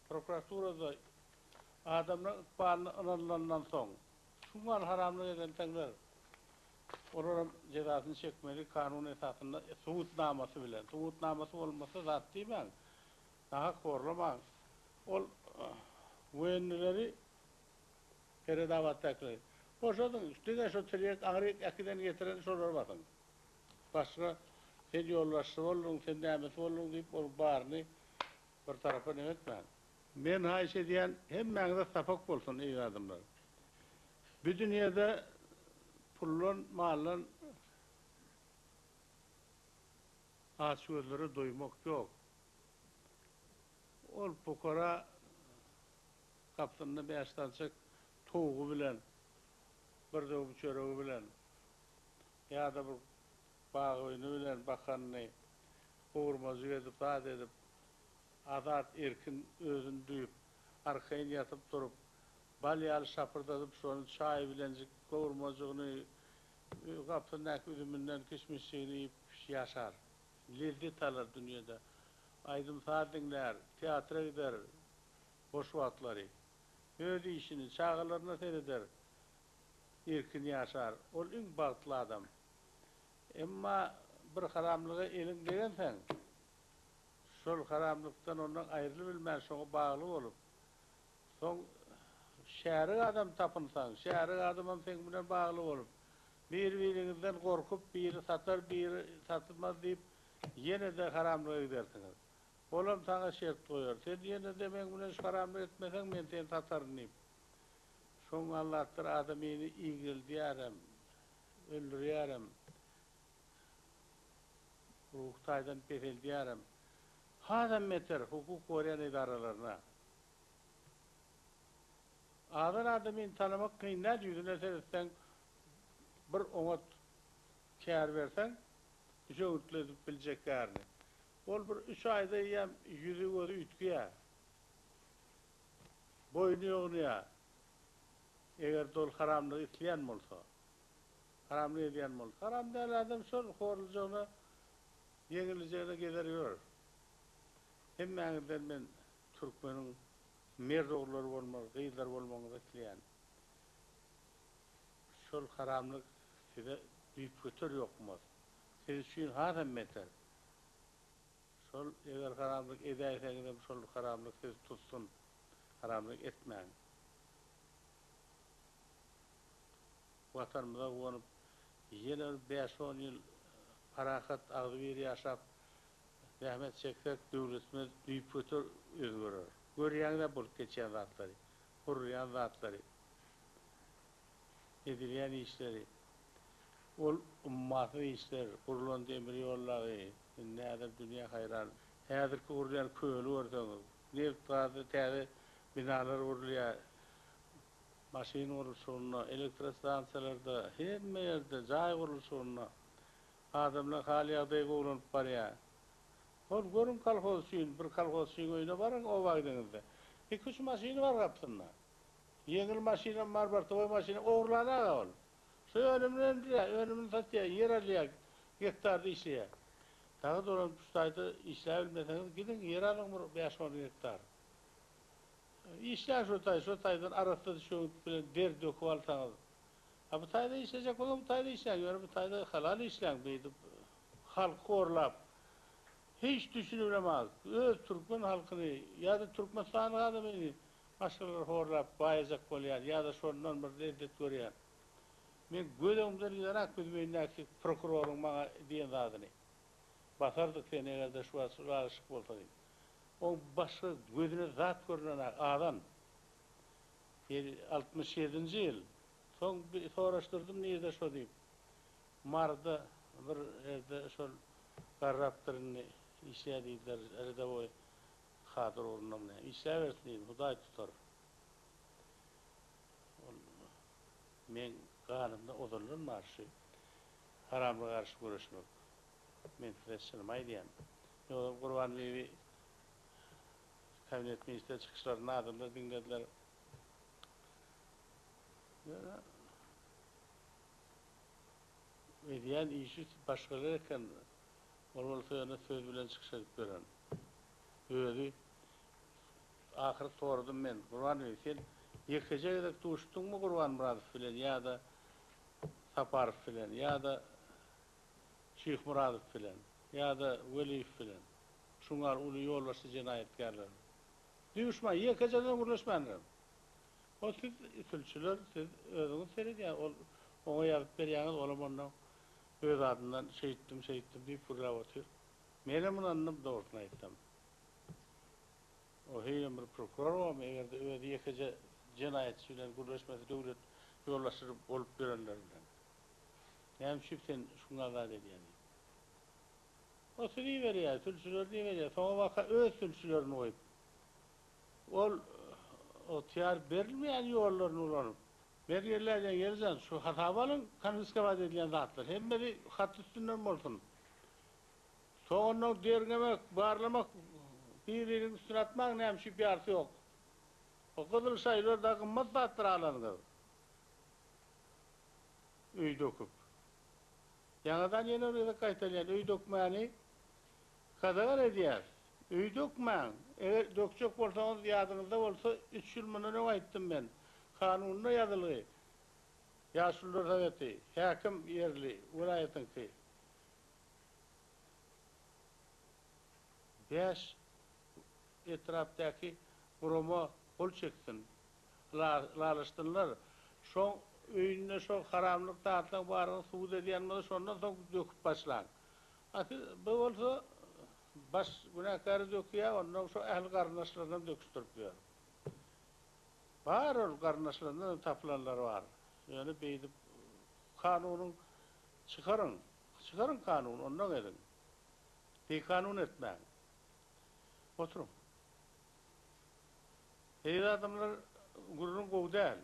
prokuraturada adamlaryň ykbalyna ynanylandan soň, şuň ýaly haramlyk edensoňlar, olaram jezasyny çekmeli kanun esasynda subutnamasy bilen. Subutnamasy bolmasa zat diýmäň, nahak horlamaň. Ol woýennileri Seredabatdakyleri boşadyň, diňe şo tirýek aňryk äkiden getiren şolary basyň. Başga sen ýolbaşçy bolduň, sen nämesi bolduň diýip ol baryny bir tarapa neme etmäň. Men haýyş edýän hemmäňize sapak bolsun eý adamlar. Bu dünýede puldan maldan açgözlere doýmak ýok. Ol pukara gapysynda bäş sançak towugy bilen, bir döwüm çöregi bilen ýa-da bir bagöýni bilen bakanyny gowurmajyk edip, zat edip, azat, erkin özüni duýup, arkaýyn ýatyp-turup, bal ýaly şapyrdadyp, şony çaý bilenjik gowurmajygyny, gapysyndaky üzüminden kişmişjigini iýip ýaşar. Lezzet alar dünýede. Aýdym-saz diňlär, teatra gider boş wagtlary. Öz işini, çagalaryna sereder. Erkin ýaşar. Ol iň bagtly adam. Emma bir haramlyga eliň degenseň, şol haramlykdan ondan aýrylybilmän şoňa bagly bolup, soň şärik adam tapynsaň, şärik adamam seň bilen bagly bolup, bir-biriňizden gorkup, biri satar, biri satmaz diýip, ýene-de haramlyga gidersiňiz. Olam saňa şert goýar. Sen ýene-de meň bilen şu haramlygy etmeseň, men seni sataryn diýip. Şoň Allahdyr adamyny iňňildýärem, öldürýärem, ruhy taýdan peseldýärem. Hasam beter hukuk gorýan edaralaryna. Azan adamyny tanamak kyn däl, ýüzüne seretseň, bir oňat kär berseň, düşewüntli edip biljek kärini. Ol bir üç aýda eýýäm ýüzi-gözi üýtgeýär. Boýny ýognaýar. Eger-de ol haramlygy isleýän bolsa. Haramlyk edýän bolsa. Haram däl adam şol horlujagyna, ýeňilijegine gezer ýör. Hemmäňizden men türkmeniň mert ogullary bolmagy, gyzlary bolmagyňyzy isleýän. Şol haramlyk size düýpgöter ýokmaz. Siz üçin hasam beter. Şol eger haramlyk edäýseňizem şol haramlyk sizi tutsun. Haramlyk etmäň. Watanymyza guwanyp, ýene bir bäş-on ýyl parahat, agzybir ýaşap, zähmet çeksek, döwletimiz düýpgöter özgerer. Görýäňiz-ä bolup geçýän zatlary, gurulýan zatlary, edilýän işleri. Ol ummasyz işler, gurlan demir ýollagy, indi häzir dünýä haýran. Häzirki gurulýan köli görseňiz, nebit-gazly täze binalar gurulýar. Maşyn gurluşygynda, elektrostansiýalarda, hemme ýerde, jaý gurluşygynda adamlaryň hal-ýagdaýy gowulanyp barýar. Hol, görüň kolhoz üçin, bir kolhozçyň öýüne baryň oba gideňizde. Iki-üç maşyny bar gapysynda. Ýeňil maşynam bar, bortowoý maşynam. Ogurlan-a ol. Şu önümini öndürýär, önümini satýar, ýer alýar, gektarda işleýär. Dagy dolanyp şu taýda işläbilmeseňiz, gidiň ýer alyň bir bäş-on gektar. Işläň şo taý, şo taýdan arassa düşewünt bilen der döküp alsaňyz. A bu taýda işlejek bolsaň bu taýda işläň, ýöne bu taýda halal işläň beýdip halky horlap hiç düşünibilemok. Öz türkmen halkyny ýa-da Türkmenistanyň adamyny başgalar horlap baýajak bolýar ýa-da şondan bir lezzet görýär. Men göz öňümden gidenak Büzmeýindäki prokuroryň maňa diýen zadyny. Basardyk seni eger-de şu wagt ylalaşyk bolsa diýip. Oň başga gözüne zat görünenak, azan. Ýedi, 67-nji ýyl. Soň bir soraşdyrdym nirde şo diýip. Maryda bir ýerde şol garrapdyr indi, işleýär diýdiler, redawoý kadr ugrundamy näme. Işläbersin diýdim, Hudaý tutar. Ol meň ganymda ozaldan bar şu haramlyga garşy göreşmek. Men size çynymy aýdýan. Ýogsam Gurbanbibi kabinet ministr çykyşlaryny adamlar diňlediler. Ýöne edýän işi başgalar eken. Ol bolsa ýöne söz bilen çykyş edip ýören. Özi ahyry soradym men, Gurbanbibi sen ýekeje gezek duşduňmy Gurbanmyradow bilen ýa-da Saparow bilen ýa-da Şyhmyradow bilen ýa-da Weliýew bilen, şuňar uly ýolbaşçy jenaýatkärler. Duşman, ýekejeden gürleşmändirem. O siz sülçüler, siz özüňiz seredýäňiz, ol oňa ýazyp berýäňiz, olam ondan öz adyndan şeýtdim, şeýtdim diýip gürläp otyr. Menem ynandym, dogrusyny aýtsam. O heýem bir prokuror bormy, eger-de özi ýekeje jenaýatçy bilen gürleşmese döwlet ýolbaşçysy bolup ýörenler bilen. Näme üçin sen şuňa zat edýäň diýip. O sizi iberýär, sülçülerini iberýär. Soňabaka öz sülçülerini goýup, ol ygtyýar berilmeýän ýollaryny ulanyp, Mergenler diýen ýeri jan, şu hasaba alyň, konfiskowat edilýän zatlar hemmesi hat üstünden bolsun. Soňundan derňemek, barlamak, bir-biriniň üstüne atmaň näme üçin ýarysy ýok. O gyzyl şaýlar da gymmat zatlar alanyňyz. Öý döküp. Ýaňadan ýene bir gezek gaýtalýan, öý dökmäni gadagan edýäris. Öý dökmäň. Eger dökjek bolsaňyz, ýadyňyzda bolsa, üç ýyl mundan öň aýtdym men. Kanunda ýazylgy. Ýaşulular soweti, häkim ýerli, welaýatyňky. Bäş etrapdaky gurama gol çeksin. Ylalaşsynlar. Şoň öýünde şo haramlyk zatlaň baryny subut edýän bolsa şondan soň döküp başlaň. A siz bu bolsa baş günäkäri dökýär ondan şo ähli garyndaşlarynam döküşdirip ýör. Bar ol garyndaşlaryndanam tapylanlar bar. Ýöne beýdip kanunyň çykaryň. Çykaryň kanuny ondan ediň. Bikanun etmäň. Oturyň. Eziz adamlar! gürrüň gowy däl.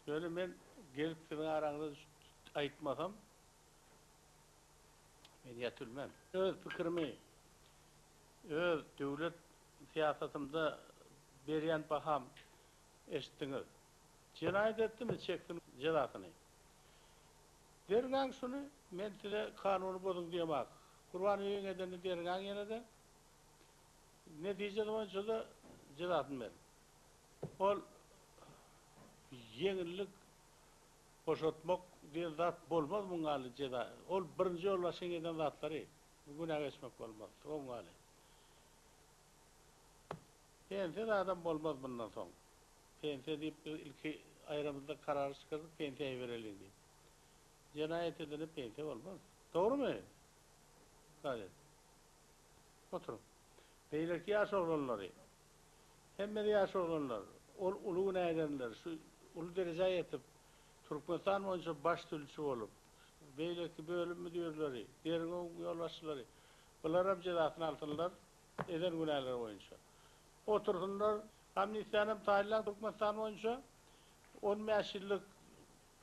Ýöne men gelip siziň araňyza düşüp aýtmasam, men ýatylmam. Öz pikirimi, öz döwlet syýasatymda berýän baham eşitdiňiz. Jenaýat etdimi, çeksin jezasyny. Derňäň şuny, men size kanuny bozuň diýemak. Gurban begiň edenini derňäň ýene-de. Netijesi boýunça-da jezasyny beriň. Ol ýeňillik boşatmak diýen zat bolmaz muň ýaly jeza. Ol birinji ýolbaşçyň eden zatlary. Günä geçmek bolmaz. Oň ýaly. Pensiýa zadam bolmaz mundan soň. Pensiýa diýip biz ilki aýramyzda karar çykardyk pensiýa bereliň diýip. Jenaýat edene pensiýa bolmaz. Dogrumy? Gazet. Oturyň. Beýleki ýaş oglanlary. Hemmesi ýaş oglanlar. Ol uly günä edenler, şu uly derejä ýetip, Türkmenistan boýunça baş sülçi bolup, beýleki bölüm müdirleri, derňew ýolbaşçylary, bularam jezasyny alsynlar, eden günäleri boýunça. Otursynlar, amnistiýanam taýynlaň Türkmenistan boýunça. 15 ýyllyk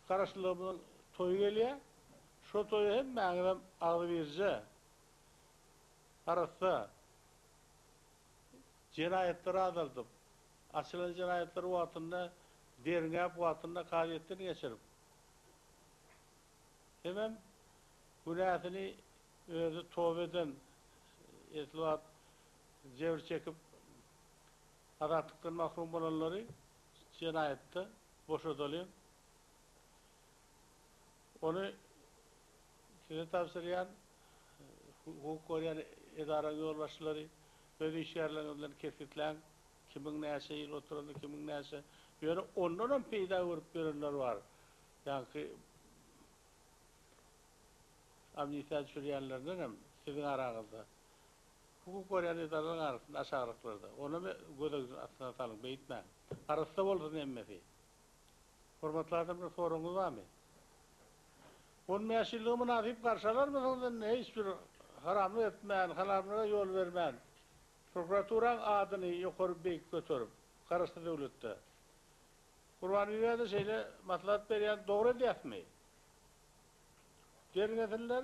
Garaşsyzlygymyzyň toýy gelýär. Şo toýa hemmäňizem agzybirje, arassa, Jenaýatlary azaldyp, açylan jenaýatlary wagtynda derňäp, wagtynda kazyýetden geçirip, hemem günäsini özi toba eden, esli wagt jebir çekip azatlykdan mahrum bolanlary jenaýatda boşadalyň. Ony size tabşyrýan, hukuk goraýan edaraň ýolbaşçylary öz işgärleriňiz bilen kesgitläň, kimiň näçe ýyl oturanyny, kimiň näçe, ýöne ondanam peýda görüp ýörenler bar, ýaňky amnistiýa düşürýänlerindenem siziň araňyzda, hukuk goraýan edaralaryň arasynda aşagraklarda, onam gözegiň astyna salyň, beýtmäň. Arassa bolsun hemmesi. Hormatly adamlar soragyňyz barmy? 15 ýyllygy mynasyp garşy alarmysyňyz indi hiç bir haramlyk etmän, haramlyga ýol bermän, prokuraturaň adyny ýokary beýik göterip, garaşsyz döwletde. Gurban bibä-de şeýle maslahat berýän, dogry edýäsmi? Derňesinler,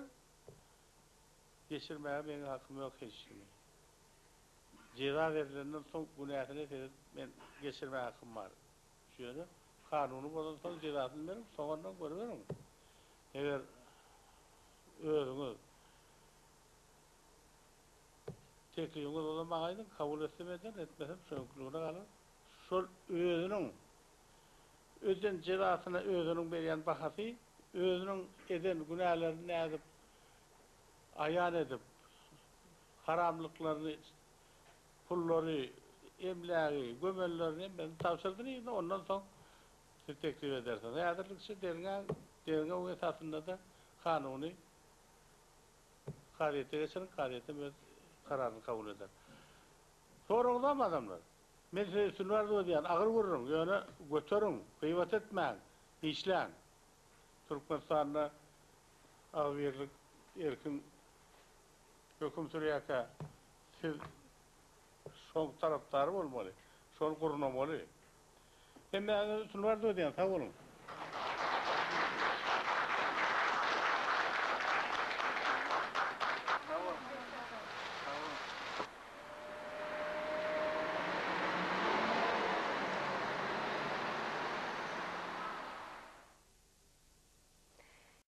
geçirmäge meň hakym ýok hiç kimi. Jeza berilenden soň günäsine seredip men geçirmäge hakym bar. Ýöne kanuny bozansoň jezasyny beriň, soňundan görüberiň. Eger özüňiz teklibiňiz bolsa maňa aýdyň, kabul etsem ederin, etmesem şoňkiligine galar. Şol özüniň öden jezasyna özüniň berýän bahasy, özüniň eden günälerini nädip aýan edip, haramlyklaryny pullary, emlägi, gömenlerini hemmesini tabşyrdyň indi ondan soň siz teklip edersiňiz. Häzirlikçe derňäň, derňew esasynda-da kanuny kazyýete geçiriň, kazyýet hem öz kararyny kabul eder. Soragyňyz barmy adamlar? Men size üstün arzuw edýän, agyr gürrüň, ýöne göteriň, gybat etmäň, işläň. Türkmenistanda agzybirlik, erkin höküm sürýärkä siz şoň tarapdary bolmaly, şony gurnamaly. Hemmäňize üstün arzuw edýän, sag boluň.